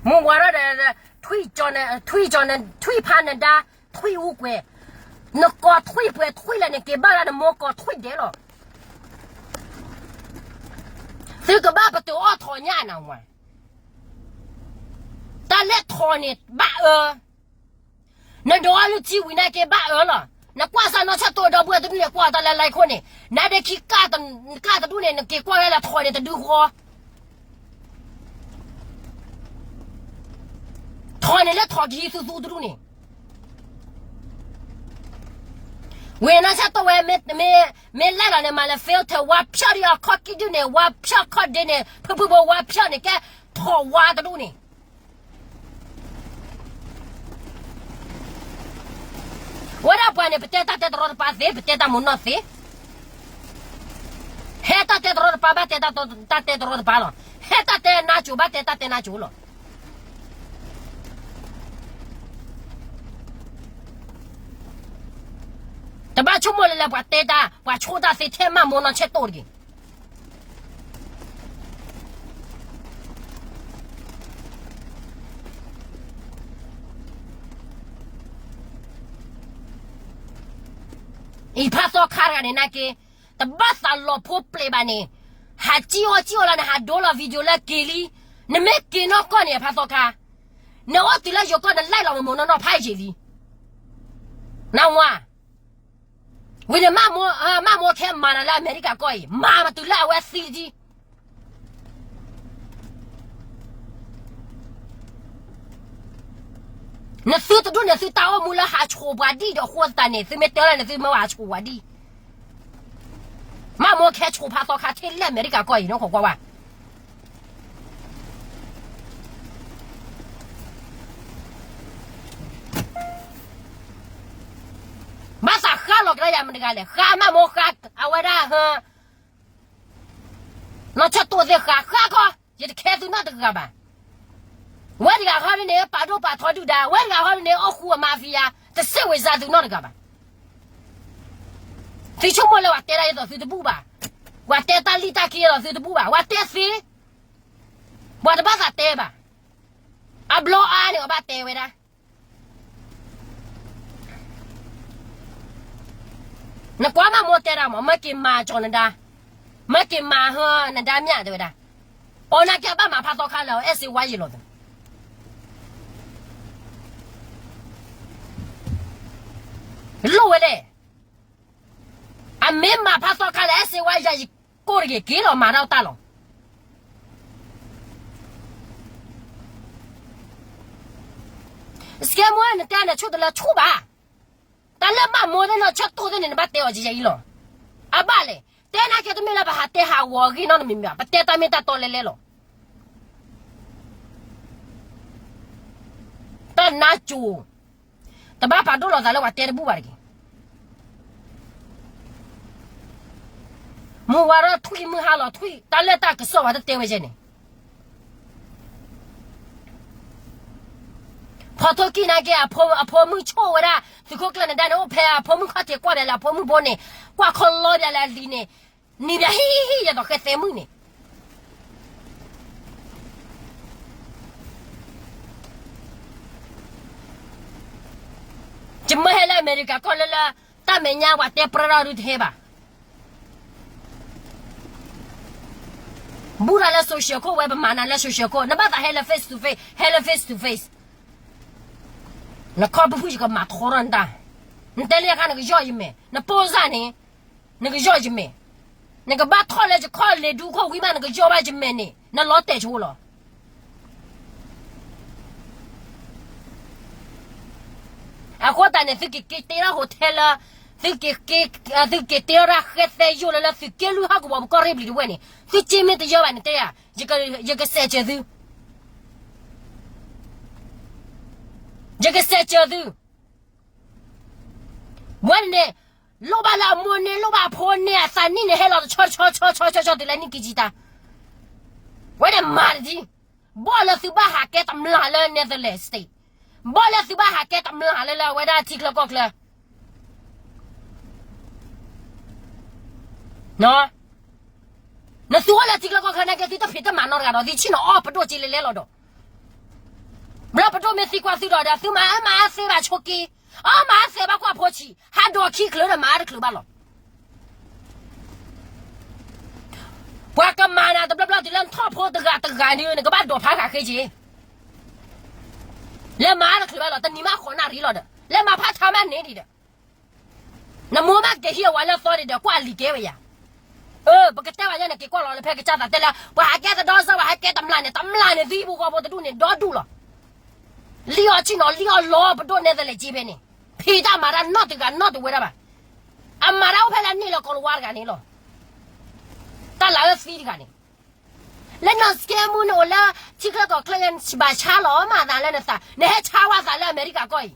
ၢ်ဝဲဒၣ်ဒီး ထွံၣ်ကၠီန့ၣ် ထွံၣ်ဖးနဒါ, ထွံၣ်အူကွဲၤ, နကိးထွံၣ်ပှဲၤထွံၣ်လဲၣ်န့ၣ် က့ၤဘၣ်ဒၣ်နမိၢ်ကိးထွံၣ်ဒဲးလီၤ. သုကဘၣ်ပတုာ်အီၣ်ထီၣ်ညၣ်နဝၤ, တၢ်လဲၣ်ထီၣ်န့ၣ်ဘၣ်အၢ နဒိးအီၣ်လုၢ်ထံဝံၤနာ်က့ဘၣ်အၢလီၤ. နကွၢ်စၢ်နီၢ်ဆၢၣ်တိၢ်ဒီပုၢ်ဝဲၢ်တဒူၣ်န့ၣ် ကွၢ်တၢ်လၢလၢခိၣ်န့ၣ်, နဒ့ခံကၢ်တဒူၣ်န့ၣ် နက့ၤကွၢ်ဝဲလၢထီၣ်န့ၣ်တဒုဃီ, ထီၣ်န့ၣ်လၢထီၣ်ကဟံးသူသူတဒူၣ်န့ၣ် ဝံၤနီၢ်ဆၢတိၢ်ဝဲ မ့ၢ်လဲၣ်လီၤန့ၣ် မၤလၢ filter ဝါဖျီၣ်ဒီးအခီၣ်ကံၣ်ဒုၣ်န့ၣ် ဝါဖျီၣ်ခီၣ်ဒ့န့ၣ် ဖုဖုဖိဝါဖျီၣ်န့ၣ် ကဲထီၣ်ဝါတဒူၣ်န့ၣ် ဝဲဒၣ်ပှၤန့ၣ် ပတဲတၢ်တဲတရီတပါသ့, ပတဲတၢ်မူနီၢ်သ့, ဟဲတၢ်တဲတရီတပါ ဘၣ်တဲတၢ်တဲတရီတပါလီၤ. ဟဲတၢ်တဲနါစိၤ ဘၣ်တဲတၢ်တဲနါစိၤလီၤ. တဘၣ်ဆိကမိၣ်လၢလၢပှၤတဲတၢ် ပှၤဆိၣ်တၢ်သ့ထဲမး မိၢ်နီၢ်ဆၢတိၢ်တဂ့ၤ. အံၤဖးသီခါတဂၤန့ၣ် နာ်က့ တဘၣ်သးလီၤဖိပျဲၤဘၣ်န့ၣ်, ဟးစံၣ်အီၣ်စံၣ်အီလၢနဟးဒိလီၤ video လၢက့ၤလံ, နမ့ၢ်က့ၤနီၢ်ကီၢ်န့ၣ် ဖးသီခါ, နအိၣ်တုၤလၢယိၤကီၢ် နလဲၤလီၤမမိၢ်နီၢ်နီၢ်ဖးယံာ်လံ, နဝၤ ဝံၤန့ၣ် မၢ်မိၢ်ခဲမၤနၤလၢအမဲရကၤကီၢ်အံၤ မၤမးတုၤလၢအဝဲသံဒံး နသုတဒူၣ်န့ၣ် သုတၢ်အိၣ်မူလၢဟးဆှိးပှၤဒံၣ်ဒီးအဃိသတးန့ၣ် သုမ့ၢ်တဲလၢန့ၣ် သုမ့ၢ်ဝဲဟးဆှိးပှၤဒံၣ်, မၢ်မိၢ်ခဲဆှိးဖးသီခါထဲလၢအမဲရကၤကီၢ်အံၤ နီၢ်ခိးကွၢ်ဝါ ဘၣ်သးဃါလီၤကဒါယၤမတၤတဂၤလဲၣ်, ဃါမၢ်မိၢ်ဃါ, အဝဲဒၣ်ဟၢ နီၢ်ဆၢတိၢ်သ့ၣ်ဃါ, ဃါခီ, ယတခဲသုနီတဂၤဘၣ်. ဝဲတဂၤဃီဒ်န့ၣ် ပာ်ဒိၣ်ပာ်ထီဒုၣ်ဒါ, ဝဲတဂၤဃီဒ်န့ၣ် အိၣ်ဃူအမါဖံယါ, တစဲးဝဲၤစၢ်သုနီတဂၤဘၣ်. သုဆိကမိၣ်လၢပှၤတဲတၢ်အသိးသုတဘူၣ်ဘၣ်, ပှၤတဲတၢ်လံၣ်တၢ်ခံအသိးသုတဘူၣ်ဘၣ်, ပှၤတဲသ့, ပှၤတဘၣ်သးတဲဘၣ်. အဘျီအါန့ၣ် အဘၣ်တဲဝဲဒၣ် နကွၢ်မၢ်မိၢ်တဲဒၣ်မး, မၢက့ၤမၤကၠီနဒါ, မၢက့ၤမၤဟၢနဒါမျၢ်တဲဝဲဒၣ်, အီၤနာ်က့အဘၣ်မၤဖးသီခါလၢ အဲၣ်စ့ဝါယံာ်လီၤသး, လိၣ်ဝဲလဲၣ်, အမ့ၢ်မၤဖးသီခါလၢ အဲၣ်စ့ဝါယံာ်ကိၢ်တဂ့ၤ က့ၤလီၤမၤတၢ်တၢ်လီၤ. စကဲမူ နတဲနဆိၣ်တလၢဆိၣ်ဘၣ်, တၢ်လၢမၢ်မိၢ်သ့ၣ်နီၢ်ဆၢတိၢ်သ့ၣ်န့ၣ် နဘၣ်တဲအီၤယဲယဲအံၤလီၤ. အဘၣ်လဲၣ်, တဲနာ်က့တမ့ၢ်လၢပဟးတဲဟးဂီၤအဂ့ၢ်နီတမံၤမံၤဘၣ်, ပတဲတၢ်မ့ၢ်တၢ်တီလဲၤလဲၤလီၤ. တၢ်နါစိၤ, တဘၣ်ပာ်ဒိၣ်လီၤသးလၢပှၤတဲတဘူၣ်ဘၣ်တဂ့ၤ. မုၢ်ဝါထီၣ်ထွံၣ်မုၢ်ဟါလီၤထွံၣ် တၢ်လၢတၢ်ကစီၣ်ပှၤတတဲဝဲယဲန့ၣ် ဖီထိၣ်ကံၣ်နာ်က့ အဖိမုၣ်ဆိၣ်ဝဲဒၣ် သုးခိၣ်ကျၢၢ်နဒါန့ၣ် အိၣ်ဖဲအဖိမုၣ်ခီၣ်ထံးကွၢ်ဘၣ်လၢအဖိမုၣ်ဘိန့ၣ် ကွၢ်ခီလီဘၣ်လၢအလံၤန့ၣ် နံၤဘၣ်ဟံၣ်ဟံၣ်ဟံၣ် ယသိးဃဲသဲမုၣ်န့ၣ် ယမၢဟဲလၢအမဲရကၤကီၢ်လၢလၢ တၢ်မဲာ်ညါပှၤတဲပြၢထီၣ်ဒုတဟဲဘၣ်. ဘူၣ်တၢ်လၢ social ခိၣ်ဝဲ ပမၤနၤလၢ social ခိၣ် နဘၣ်သးဟဲလၢ face to face ဟဲလၢ face to face နခီပဖုၣ်ယကမၤထီထီၣ်နတၢ်, နတဲလၢယခါနကယီၢ်ယမဲာ် နပိၢ်စၢ်န့ၣ် နကယီၢ်ယမဲာ်, နကဘၣ်ထီၣ်လၢယခီၣ်လ့ၤဒူခိၣ်ဝံၤမး နကယီၢ်ဘၣ်ယမဲာ်န့ၣ် နလီၤတဲာ်ဆိလီၤ. အဃိသတးန့ၣ် သုကက့ၤတ့ထီၣ် hotel လၢ သုက့ၤ သုက့ၤတ့ထီၣ်တၢ်ဃဲသဲယိၣ်လၢလၢသုးက့လွံၢ်ဟီၣ်ကဝီၤပကီၢ်ရ့ၣ်ဘျံၤတဝဲၢ်န့ၣ် သုက့ၤမ့ၢ်တယီၢ်ဘၣ်န့ၣ်တဲယၤ ယကစဲးစၢၤသု ယကစဲးစၢၤသု ဝဲန့ၣ် လိၣ်ဘၣ်လၢအမိၢ်န့ၣ် လိၣ်ဘၣ်အဖိန့ၣ် အသးနံၣ်န့ၣ် ဟဲလီၤတဆီဆီဆီဆီဆီဆီတုၤလၢနံၣ်ကံကံတၢ်, ဝဲန့ၣ်မၤတဒ်, ဘီၣ်လၢသုဘၣ်ဟးကဲတမျၢ်လၢ Netherlands State, ဘီၣ်လၢသုဘၣ်ဟးကဲတမျၢ်လၢလၢအဝဲဒၣ်ထံချၢကီၢ်ချၢ နသုအိၣ်လၢထံချၢကီၢ်ချၢနာ်က့ သုတဖံးတမၤနီတဂၤဒီး သုဆ့ၣ်နီၤအီၣ်ပဒိၣ်က့လဲၤလဲၤလီၤဒီး, ဘျီပဒိၣ်မ့ၢ်သံကွၢ်သုဒီး သုမၤအၢမၤအၢသ့ဘၣ်ဆိက့, အီၣ်မၤအၢသ့ဘၣ်ကွၢ်ဖိဆံး, ဟးဒီးခံချုးဒီးမၤအၢတချုးဘၣ်လီၤ. ပှၤကမၤနၤတဘျီဘျီတုၤလၢနထီၣ်ဖိတဂၤတဂၤန့ၣ် နကဘၣ်ဒိးဖးဃာ်ဃ့က့ၤ, လဲၤမၤအၢတချုးဘၣ်လီၤ. တနံၤမးဃိးနၣ်ရံၣ်လီၤဒီး လဲၤမၤဖးထါမးန့ၣ်ဒံးဒီး နမိၢ်ဘၣ်က့ၤဟံၣ်အဝၤလၢသီဒံးဒီး ကွၢ်လံၤကဲဝဲယၤ. အၢ ပကတဲဘၣ်ညါန့ၣ် က့ၤကွၢ်လီၤလၢဖဲကစၢ်သးတဲလၢ ပှၤဟးကဲတဒီစၢ ပှၤဟဲကဲတမျၢ်န့ၣ် တမျၢ်န့ၣ် သုဟံၣ်ဖိဃီဖိတဒူၣ်န့ၣ် ဒီဒူၣ်လီၤ. လံၣ်အီၣ်ဆ့ၣ်နီၤ လံၣ်အီၣ်လီၤပဒိၣ်နဲသလဲးက့ဖဲန့ၣ် ဖံးတၢ်မၤတၢ်နီတဂၤနီတဝဲဒၣ်ဘၣ်. အမၤတၢ်အိၣ်ဖဲလၢအန့ၢ်လီၤကီးလဝါတဂၤန့ၣ်လီၤ. တၢ်လၢအသံတဂၤန့ၣ်, လၢနီၢ်စကဲမူန့ၣ်အိၣ်လၢ ထံချၢကီၢ်ချၢယဲ ဘၣ်ဆါလီၤမးသးလၢနသး နဟဲဆါဝဲသးလၢအမဲရကၤကီၢ်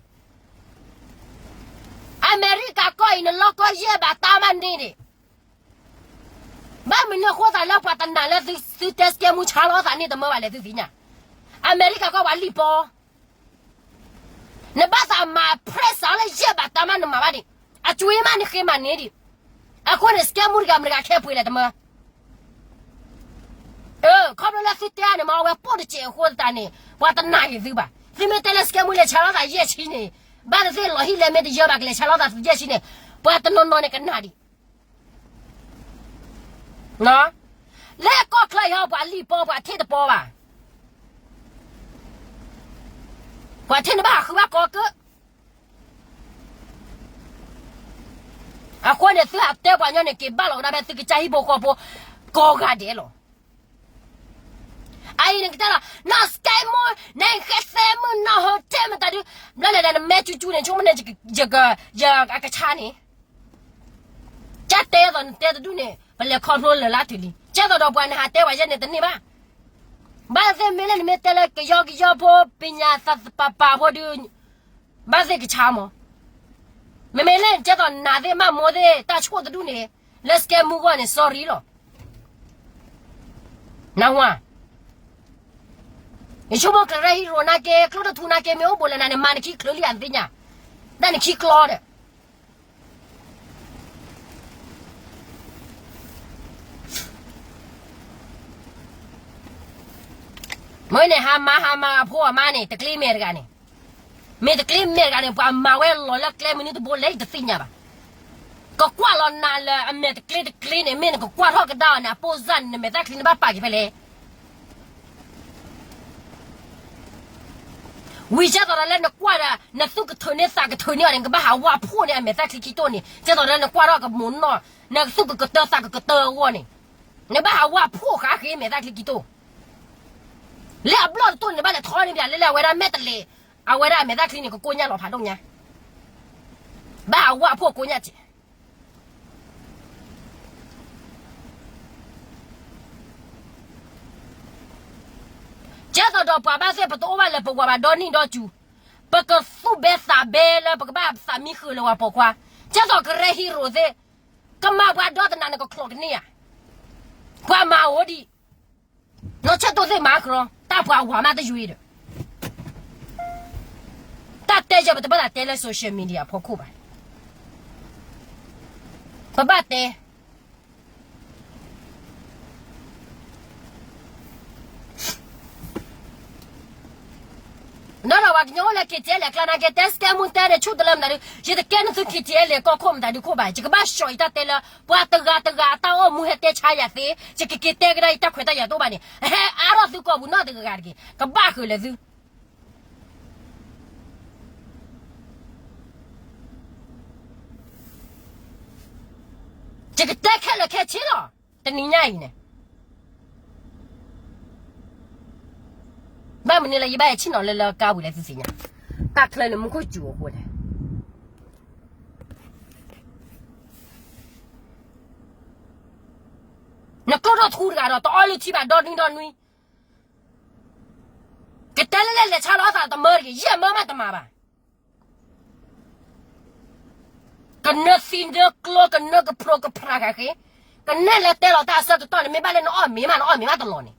အံၤ, အမဲရကၤကီၢ်အံၤ နလီၢ်ကီၢ်ယဲၢ်ဘၣ်တၢ်မးန့ၣ်ဒံး ဘၣ်မနုၤအဃိသးလၢပှၤတနာ်လၢသုတဲစကဲမူဆါလီၤသးန့ၣ်တမၢဘၣ်လဲၣ်သုသ့ၣ်ညါ, အမဲရကၤကီၢ်ပှၤလံၣ်ပီ နဘၣ်သးမၤ press လၢယဲၢ်ဘၣ်တၢ်မးနမၤဘၣ်ဒံး, အကွ့မးနဃ့မၤန့ၢ်ဒံး, အဃိန့ၣ် စကဲမူတဂၤမတဂၤခဲပှ့ၤလဲၣ်တမၢ ခီဖျိလၢသုတဲန့ၣ် မ့ၢ်အဝဲပိၢ်တစဲးအဃိသတးန့ၣ် ပှၤတနာ်ဂ့ၤသုဘၣ်. သုမ့ၢ်တဲလၢစကဲမူလဲၤဆါလီၤသးယဲၢ်ဆံန့ၣ်, ဘၣ်သ့ၣ်သ့ၣ်လီၤဟံၣ်လဲၤမ့ၢ်တယၢဘၣ်ကလဲၤဆါလီၤသးယဲၢ်ဆံန့ၣ်, ပှၤတနီၤနီၤန့ၣ်ကနာ်ဒံး လၢကီၢ်ချၢအံၤဟီ ပှၤလံၣ်ပီ ပှၤထံၣ်တပီဘၣ်, ပှၤထံၣ်န့ၣ်ဘၣ်ဟးဃုဘၣ်ကီကၢ အဃိန့ၣ် သုဟးတဲပှၤညီန့ၣ် က့ၤဘၣ်လီၤကဒါဖဲသုကစၢ်ဟံၣ်ဖိဃီဖိ ကိးဂၤဒဲးလီၤ. အအံၤန့ၣ်ကတဲလီၤ နီၢ်စကဲမူ နဟဲသဲမုၢ်နီၢ်ဟိတဲမတၤဒု ဘျီလဲၤဒီးနမဲာ်ကၠူကၠူန့ၣ် ဆိကမိၣ်န့ၣ် ယကဆါန့ၣ် ကတဲသိးနတဲတဒူၣ်န့ၣ် ပလဲၤခီဖျိလၢာ်လၢတုၤလံ. ကဲသိးဒီးပှၤနဟးတဲပှၤယဲန့ၣ်တန့ၢ်ဘၣ်. ဘၣ်သ့ၣ်မ့ၢ်လၢနမ့ၢ်တဲလၢကယီကယီဖိ ပညးသးပာ်ပာ်ဖိဒုး ဘၣ်သ့ၣ်ကဆါမး. မ့မ့ၢ်လၢနကဲသိးနၤသ့ၣ်မးမိၢ်သ့ၣ် တၢ်ဆိၣ်တဒူၣ်န့ၣ် လၢစကဲမူဂီၢ်န့ၣ် sorry လီၤ. နဝၤ ယဆိကမိၣ်ကရၢဟံးရိၣ်နာ်က့ ကျိတထူနာ်က့ မ့ၢ်အိၣ်ဘူးလၢနၤန့ၣ် မၤနခံချၢလံ အသ့ၣ်ညါ, တၢ်နခံကျီဒီး မ့ၢ်န့ၣ် ဟါမါဟါမါအဖိအမါန့ၣ် တကျ့မဲာ်တဂၤန့ၣ်, မ့ၢ်တကျ့မဲာ်တဂၤန့ၣ် ပှၤမၤဝဲလီၤလၢကျဲမနုၤတဘိလဲၣ် ယတသ့ၣ်ညါဘၣ်. ကကွၢ်လီၤနၤလၢအမဲာ်တကျ့တကျ့န့ၣ် မ့ၢ်နကကွၢ်ထီၣ်ကဒါအီၤန့ၣ် အပိၢ်စၢ်န့ၣ် နမဲာ်သၣ်ချံန့ၣ်ဘၣ်ပာ်က့ၤဖဲလဲၣ် ဝံၤကဲသိးဒီးလၢနကွၢ်ဒီး နသူၣ်ကထုးန့ၢ်သးကထုးန့ၢ်အီၤန့ၣ် နကဘၣ်ဟးဝါဖှိၣ်န့ၢ်အမဲာ်သၣ်ချံခံတိၢ်န့ၣ် ကဲသိးဒီးနကွၢ်ထီၣ်ကမိၤနီၢ် နသူၣ်ကကတၢသးကကတၢအဂီၢ်န့ၣ် နဘၣ်ဟးဝါဖှိၣ်ဃာ်ဃ့မဲာ်သၣ်ချံခံတိၢ် လၢအဘျီၣ်တတိၢ်န့ၣ် နဘၣ်လဲၤထီန့ၢ်ပၠးလၢလၢအဝဲဒၣ်မဲာ်တလဲၤ အဝဲဒၣ်အမဲာ်သၣ်ချံန့ၣ် ကကိညၢ်လီၤဖးဒိၣ်ညါ ဘၣ်ဟးဝါဖှိၣ်ကိညၢ်ကဲ ကဲသိးဒီးပှၤဘၣ်သ့ၣ် ပတအိၣ်ဘၣ်လၢပဝၤဘၣ်ဒီနံၣ်ဒီကၠူ, ပကသူၣ်ဘဲသးဘဲလၢပကဘၣ်သးမံဃုာ်လၢပှၤပိာ်ခွါ, ကဲသိးကရၢဟံးရိၣ်သ့ၣ်, ကမၤပှၤဒီတနၤနကချီးကန့ၢ်ဧါ, ပှၤမၤအိၣ်ဒံး, နီၢ်ဆၢၣ်တိၢ်သ့ၣ်မၤကရီ, တၢ်ပှၤဝၤမးတယုၤဒီး တၢ်တဲယဲၢ်ပတဘၣ်သးတဲလၢ social media အဖီခိၣ်ဘၣ်. ပဘၣ်တဲ ဒီးဒီးပှၤကညီအိၣ်လၢ KTLA အကျါနာ်က့ တဲစကဲမူတဲန့ၣ် ဆူၣ်တလၢမတၤဒုး, ယတကဲနသု KTLA ကီၢ်ခိၣ်မတၤဒုးခိၣ်ဘၣ်, ယကဘၣ်ဆှီၣ်ယတၢ်တဲလၢ ပှၤတဂၤတဂၤအတၢ်အိၣ်မူဟဲတဲဆါယၤသ့, ယကက့ၤတဲကဒါယတၢ်ခွဲးတၢ်ယာ်တအိၣ်ဘၣ်န့ၣ်, ဟဲအါထီၣ်သုကီၢ်ပူၤနီတဂၤတဂ့ၤ, ကဘၣ်ဃုာ်လၢသု ယကတဲခဲလၢာ်ခဲဆ့လီၤ, တနံၤညါအံၤန့ၣ်, ဘၣ်မနုၤလၢယဘၣ်ဟဲဆ့ၣ်နီၤလၢလၢကါပူၤလဲၣ် သုသ့ၣ်ညါ, တၢ်ချၢန့ၣ်မူခိၣ်စူၤအဃိန့ၣ်, နကျိၣ်ထီၣ်ထူတဂၤဒီး တအီလုၢ်ထံဘၣ်ဒီနွံဒီနွံ, ကတဲလၢလဲၤဆါလီၤသးတမၢတဂ့ၤ, ယဲၢ်မၢမးတမၤဘၣ်. ကနၢသံနၢကျိ ကနၢကဖျိကဖျးဃာ်ဃ့, ကနဲၣ်လၢတဲလီၤတၢ်အဆၢကတီၢ်န့ၣ် မ့ၢ်ဘၣ်လၢနအီၣ်မ့ၤမး နအီၣ်မ့ၤမးတလီၤန့ၣ်,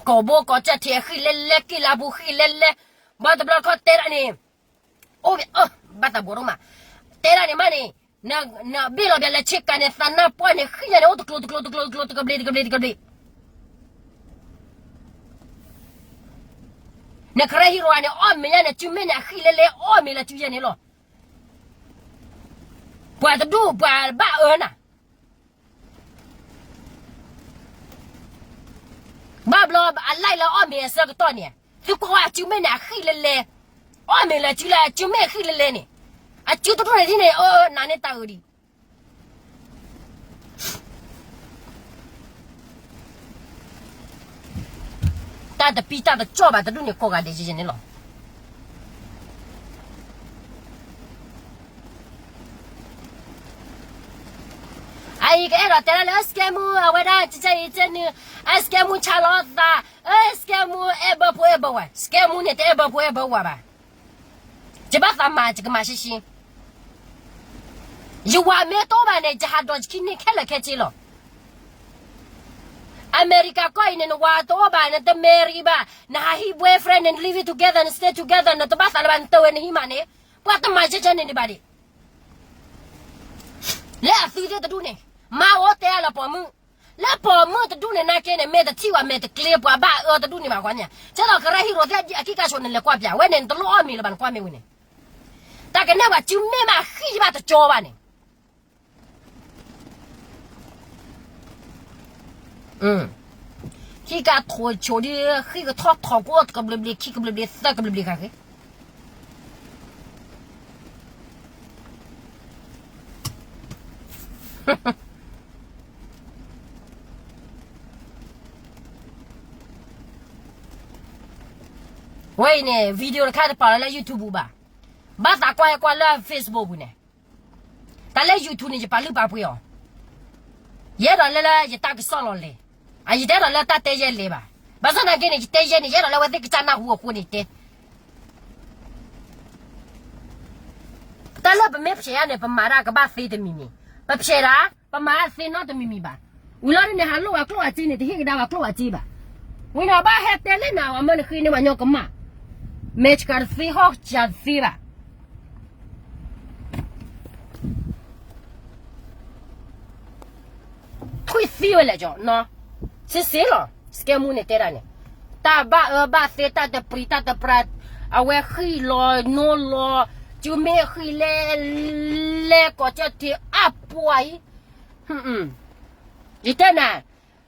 ကိာ်ဘိကိာ်ကၠၢ်ထံးအဃံၣ်လဲလဲ က့ၣ်လါပူၤဃံၣ်လဲလဲ, ဘၣ်တဘျီတခီၣ်တဲဒၣ်န့ၣ်, အိၣ်, ဘၣ်သးဘိးဒိၣ်မး, တဲဒၣ်န့ၣ်မးန့ၣ်, နဘ့ၣ်လီၤဘၣ်လဲၤဆ့ကၤန့ၣ် သးနါပှၢ်န့ၣ် ဃံၣ်ညါန့ၣ် အိၣ်တကျိၤတကျိၤတကျိၤတကျိၤ တကဘျံးတကဘျံးတကဘျံး နကရၢဟံးရိၣ်န့ၣ် အီၣ်မ့ၤညါန့ၣ် စုမ့ၢ်န့ၣ် အဃံၣ်လဲလဲ အီၣ်မ့ၤလၢစုယဲၢ်န့ၣ်လီၤ. ပှၤတဒူၣ်ပှၤဘၣ်အၢနၤ, ဘၣ်ဘျီအလဲၢ်လၢအီၣ်မ့ၤအဆၢကတီၢ်န့ၣ်, သုကွၢ်ဝဲအစုမ့ၢ်န့ၣ် အဃံၣ်လဲလဲ, အီၣ်မ့ၤလၢစုလၢအစုမ့ၢ်အဃံၣ်လဲလဲန့ၣ်, အစုတဒူၣ်န့ၣ်ဒ်န့ၣ် အၢ နၤန့ၣ်တၢ်အၢဒံး တၢ်တပံတၢ်တကၠီၣ်ဘၣ်တဒူၣ်န့ၣ် ကိးဂၤဒဲးယဲန့ၣ်လီၤ. အအံၤကအဲၣ်ဒိးတဲဒၣ်လၢ စကဲမူ အဝဲဒၣ်ကဲကဲအံၤကဲနုာ်, အစကဲမူဆါလီၤသး, အစကဲမူအဲၣ်ဘၢဖိအဲၣ်ဘၢဝဲ, စကဲမူန့ၣ် တအဲၣ်ဘၢဖိအဲၣ်ဘၢဝဲဘၣ်. ယဘၣ်သးမၤ ယကမၤရှဲရှဲ. ယဝၤမ့ၢ်တအိၣ်ဘၣ်န့ၣ် ယဟးဒိးယခံန့ၢ်ခဲလၢာ်ခဲဆ့လီၤ. အမဲရကၤကီၢ်အံၤန့ၣ် နဝၤတအိၣ်ဘၣ် နတmarryဘၣ်, နဟးဟံး boyfriend န့ၣ် န live together န stay together နတဘၣ်သးလၢၤဘၣ် နတၢ်ဝဲနဟံးမးန့ၣ် ပှၤတမၤယဲယဲန့ၣ်ဒံးဘၣ်ဒံး. လၢအသုသ့ၣ်တဒူၣ်န့ၣ် မၤအိၣ်တဲလၢပိာ်မုၣ်, လၢပိာ်မုၣ်တဒူၣ်န့ၣ် နာ်က့န့ၣ် မ့ၢ်တထံၣ်ဝဲ မ့ၢ်တကျ့ပှၤဘၣ်အၢတဒူၣ်န့ၣ်ဘၣ်ကွၢ်န့ၣ်, ကဲသိးကရၢဟံၣ်ရိၤသ့ၣ်အကံၣ်ကါဆိးန့ၣ် လဲၤကွၢ်ပၠးဝဲန့ၣ် နတလိၣ်အီၣ်မ့ၤလၢၤဘၣ် နကွၢ်မ့ၢ်ဝံၤန့ၣ်, တၢ်ကနဲၣ်ပှၤစုမ့ၢ်မး ဃံၣ်ယဘၣ်တကၠီဘၣ်န့ၣ် ဟံၣ်ကါထိးဆိးဒ် ဃံၣ်ကထီၣ်ထီၣ်ကိၣ်တကဘျံးဘျံး ခံကဘျံးဘျံး သၢကဘျံးဘျံးဂၤဃ့ ဝဲအံၤန့ၣ် video တခါတပာ်လီၤလၢ YouTube ပူၤဘၣ်. ဘၣ်သးကွၢ်ကွၢ်လၢ Facebook ပူၤန့ၣ်, တၢ်လၢ YouTube န့ၣ် ယပာ်လုၢ်ပာ်ပှ့ၤအီၤ, ယအဲၣ်ဒိးလၢလၢယတၢ်ကစီၣ်လီၤလဲၣ်, အယတအဲၣ်ဒိးလၢတၢ်တဲယဲလဲၣ်ဘၣ်. ဘၣ်ဆၣ်သနာ်က့န့ၣ် ယတဲယဲန့ၣ် ယအဲၣ်ဒိးလၢအဝဲသ့ၣ်ကစၢ်နၢ်ဟူအဃိန့ၣ်တဲ တၢ်လၢပမ့ၢ်ဖျဲးယါန့ၣ် ပမၤတၢ်ကဘၣ်သ့တမံၤမံၤ, ပဖျဲးတၢ် ပမၤတၢ်သ့နီတမံၤမံၤဘၣ်. ဝံၤလီၤဒ်န့ၣ် ဟးလိၣ်ဝဲကျိၣ်ဝဲစ့န့ၣ် တဟ့ၣ်ကဒါဝဲကျိၣ်ဝဲစ့ဘၣ်. ဝံၤန့ၣ် ဘၣ်ဟဲတဲလၢနၤ အမၢနဃ့န့ၢ်ဝဲညီကမၣ်, မဲာ်ဆှးတသ့ ဟီၣ်ဆှးတသ့ဘၣ်. ထွံၣ်သံဝဲလဲၣ်ကီးနီၤ, စ့စ့လီၤ စကဲမူန့ၣ်တဲဒၣ်န့ၣ်, တၢ်ဘၣ်အၢဘၣ်သီ တၢ်တပြံးတၢ်တပြါ, အဝဲဃံၣ်လီၤနိလီၤ, စုမ့ၢ်ဃံၣ်လဲၣ်, လဲၣ်ကီးကၢၢ်ထံးအါပှၤအံၤ, ယတဲနၤ,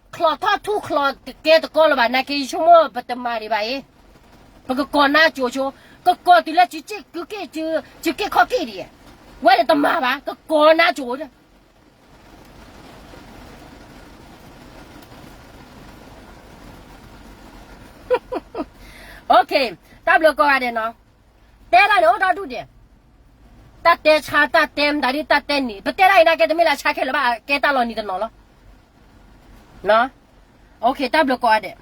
ချီၣ်ထီၣ်ထူၣ်ချီၣ်တကဲတကီလၢၤဘၣ် နာ်က့ယဆိကမိၣ်ပတမၤဒံးဘၣ်အံၤ, ပကကိးနါကိၤဆိ, ကကိးတုၤလၢ စုက့ၣ်ခီၣ်က့ၣ်ဒံး, ဝဲန့ၣ်တမၤဘၣ် ကကိးနါကိၤ တၢ်ဘျုးကိးဂၤဒဲးနီၤ, တဲဒၣ်န့ၣ်အိၣ်ဒီဒူၣ်ဒဲး, တၢ်တဲဆါတၢ်တဲမတၤဒ်တၢ်တဲနံၤ ပတဲဒၣ်အံၤနာ်က့ တမ့ၢ်လၢဆါခဲလၢာ်ဘၣ် ကဲတၢ်လီၤနံၤတနီၤလီၤ. တၢ်ဘျုးကိးဂၤဒဲး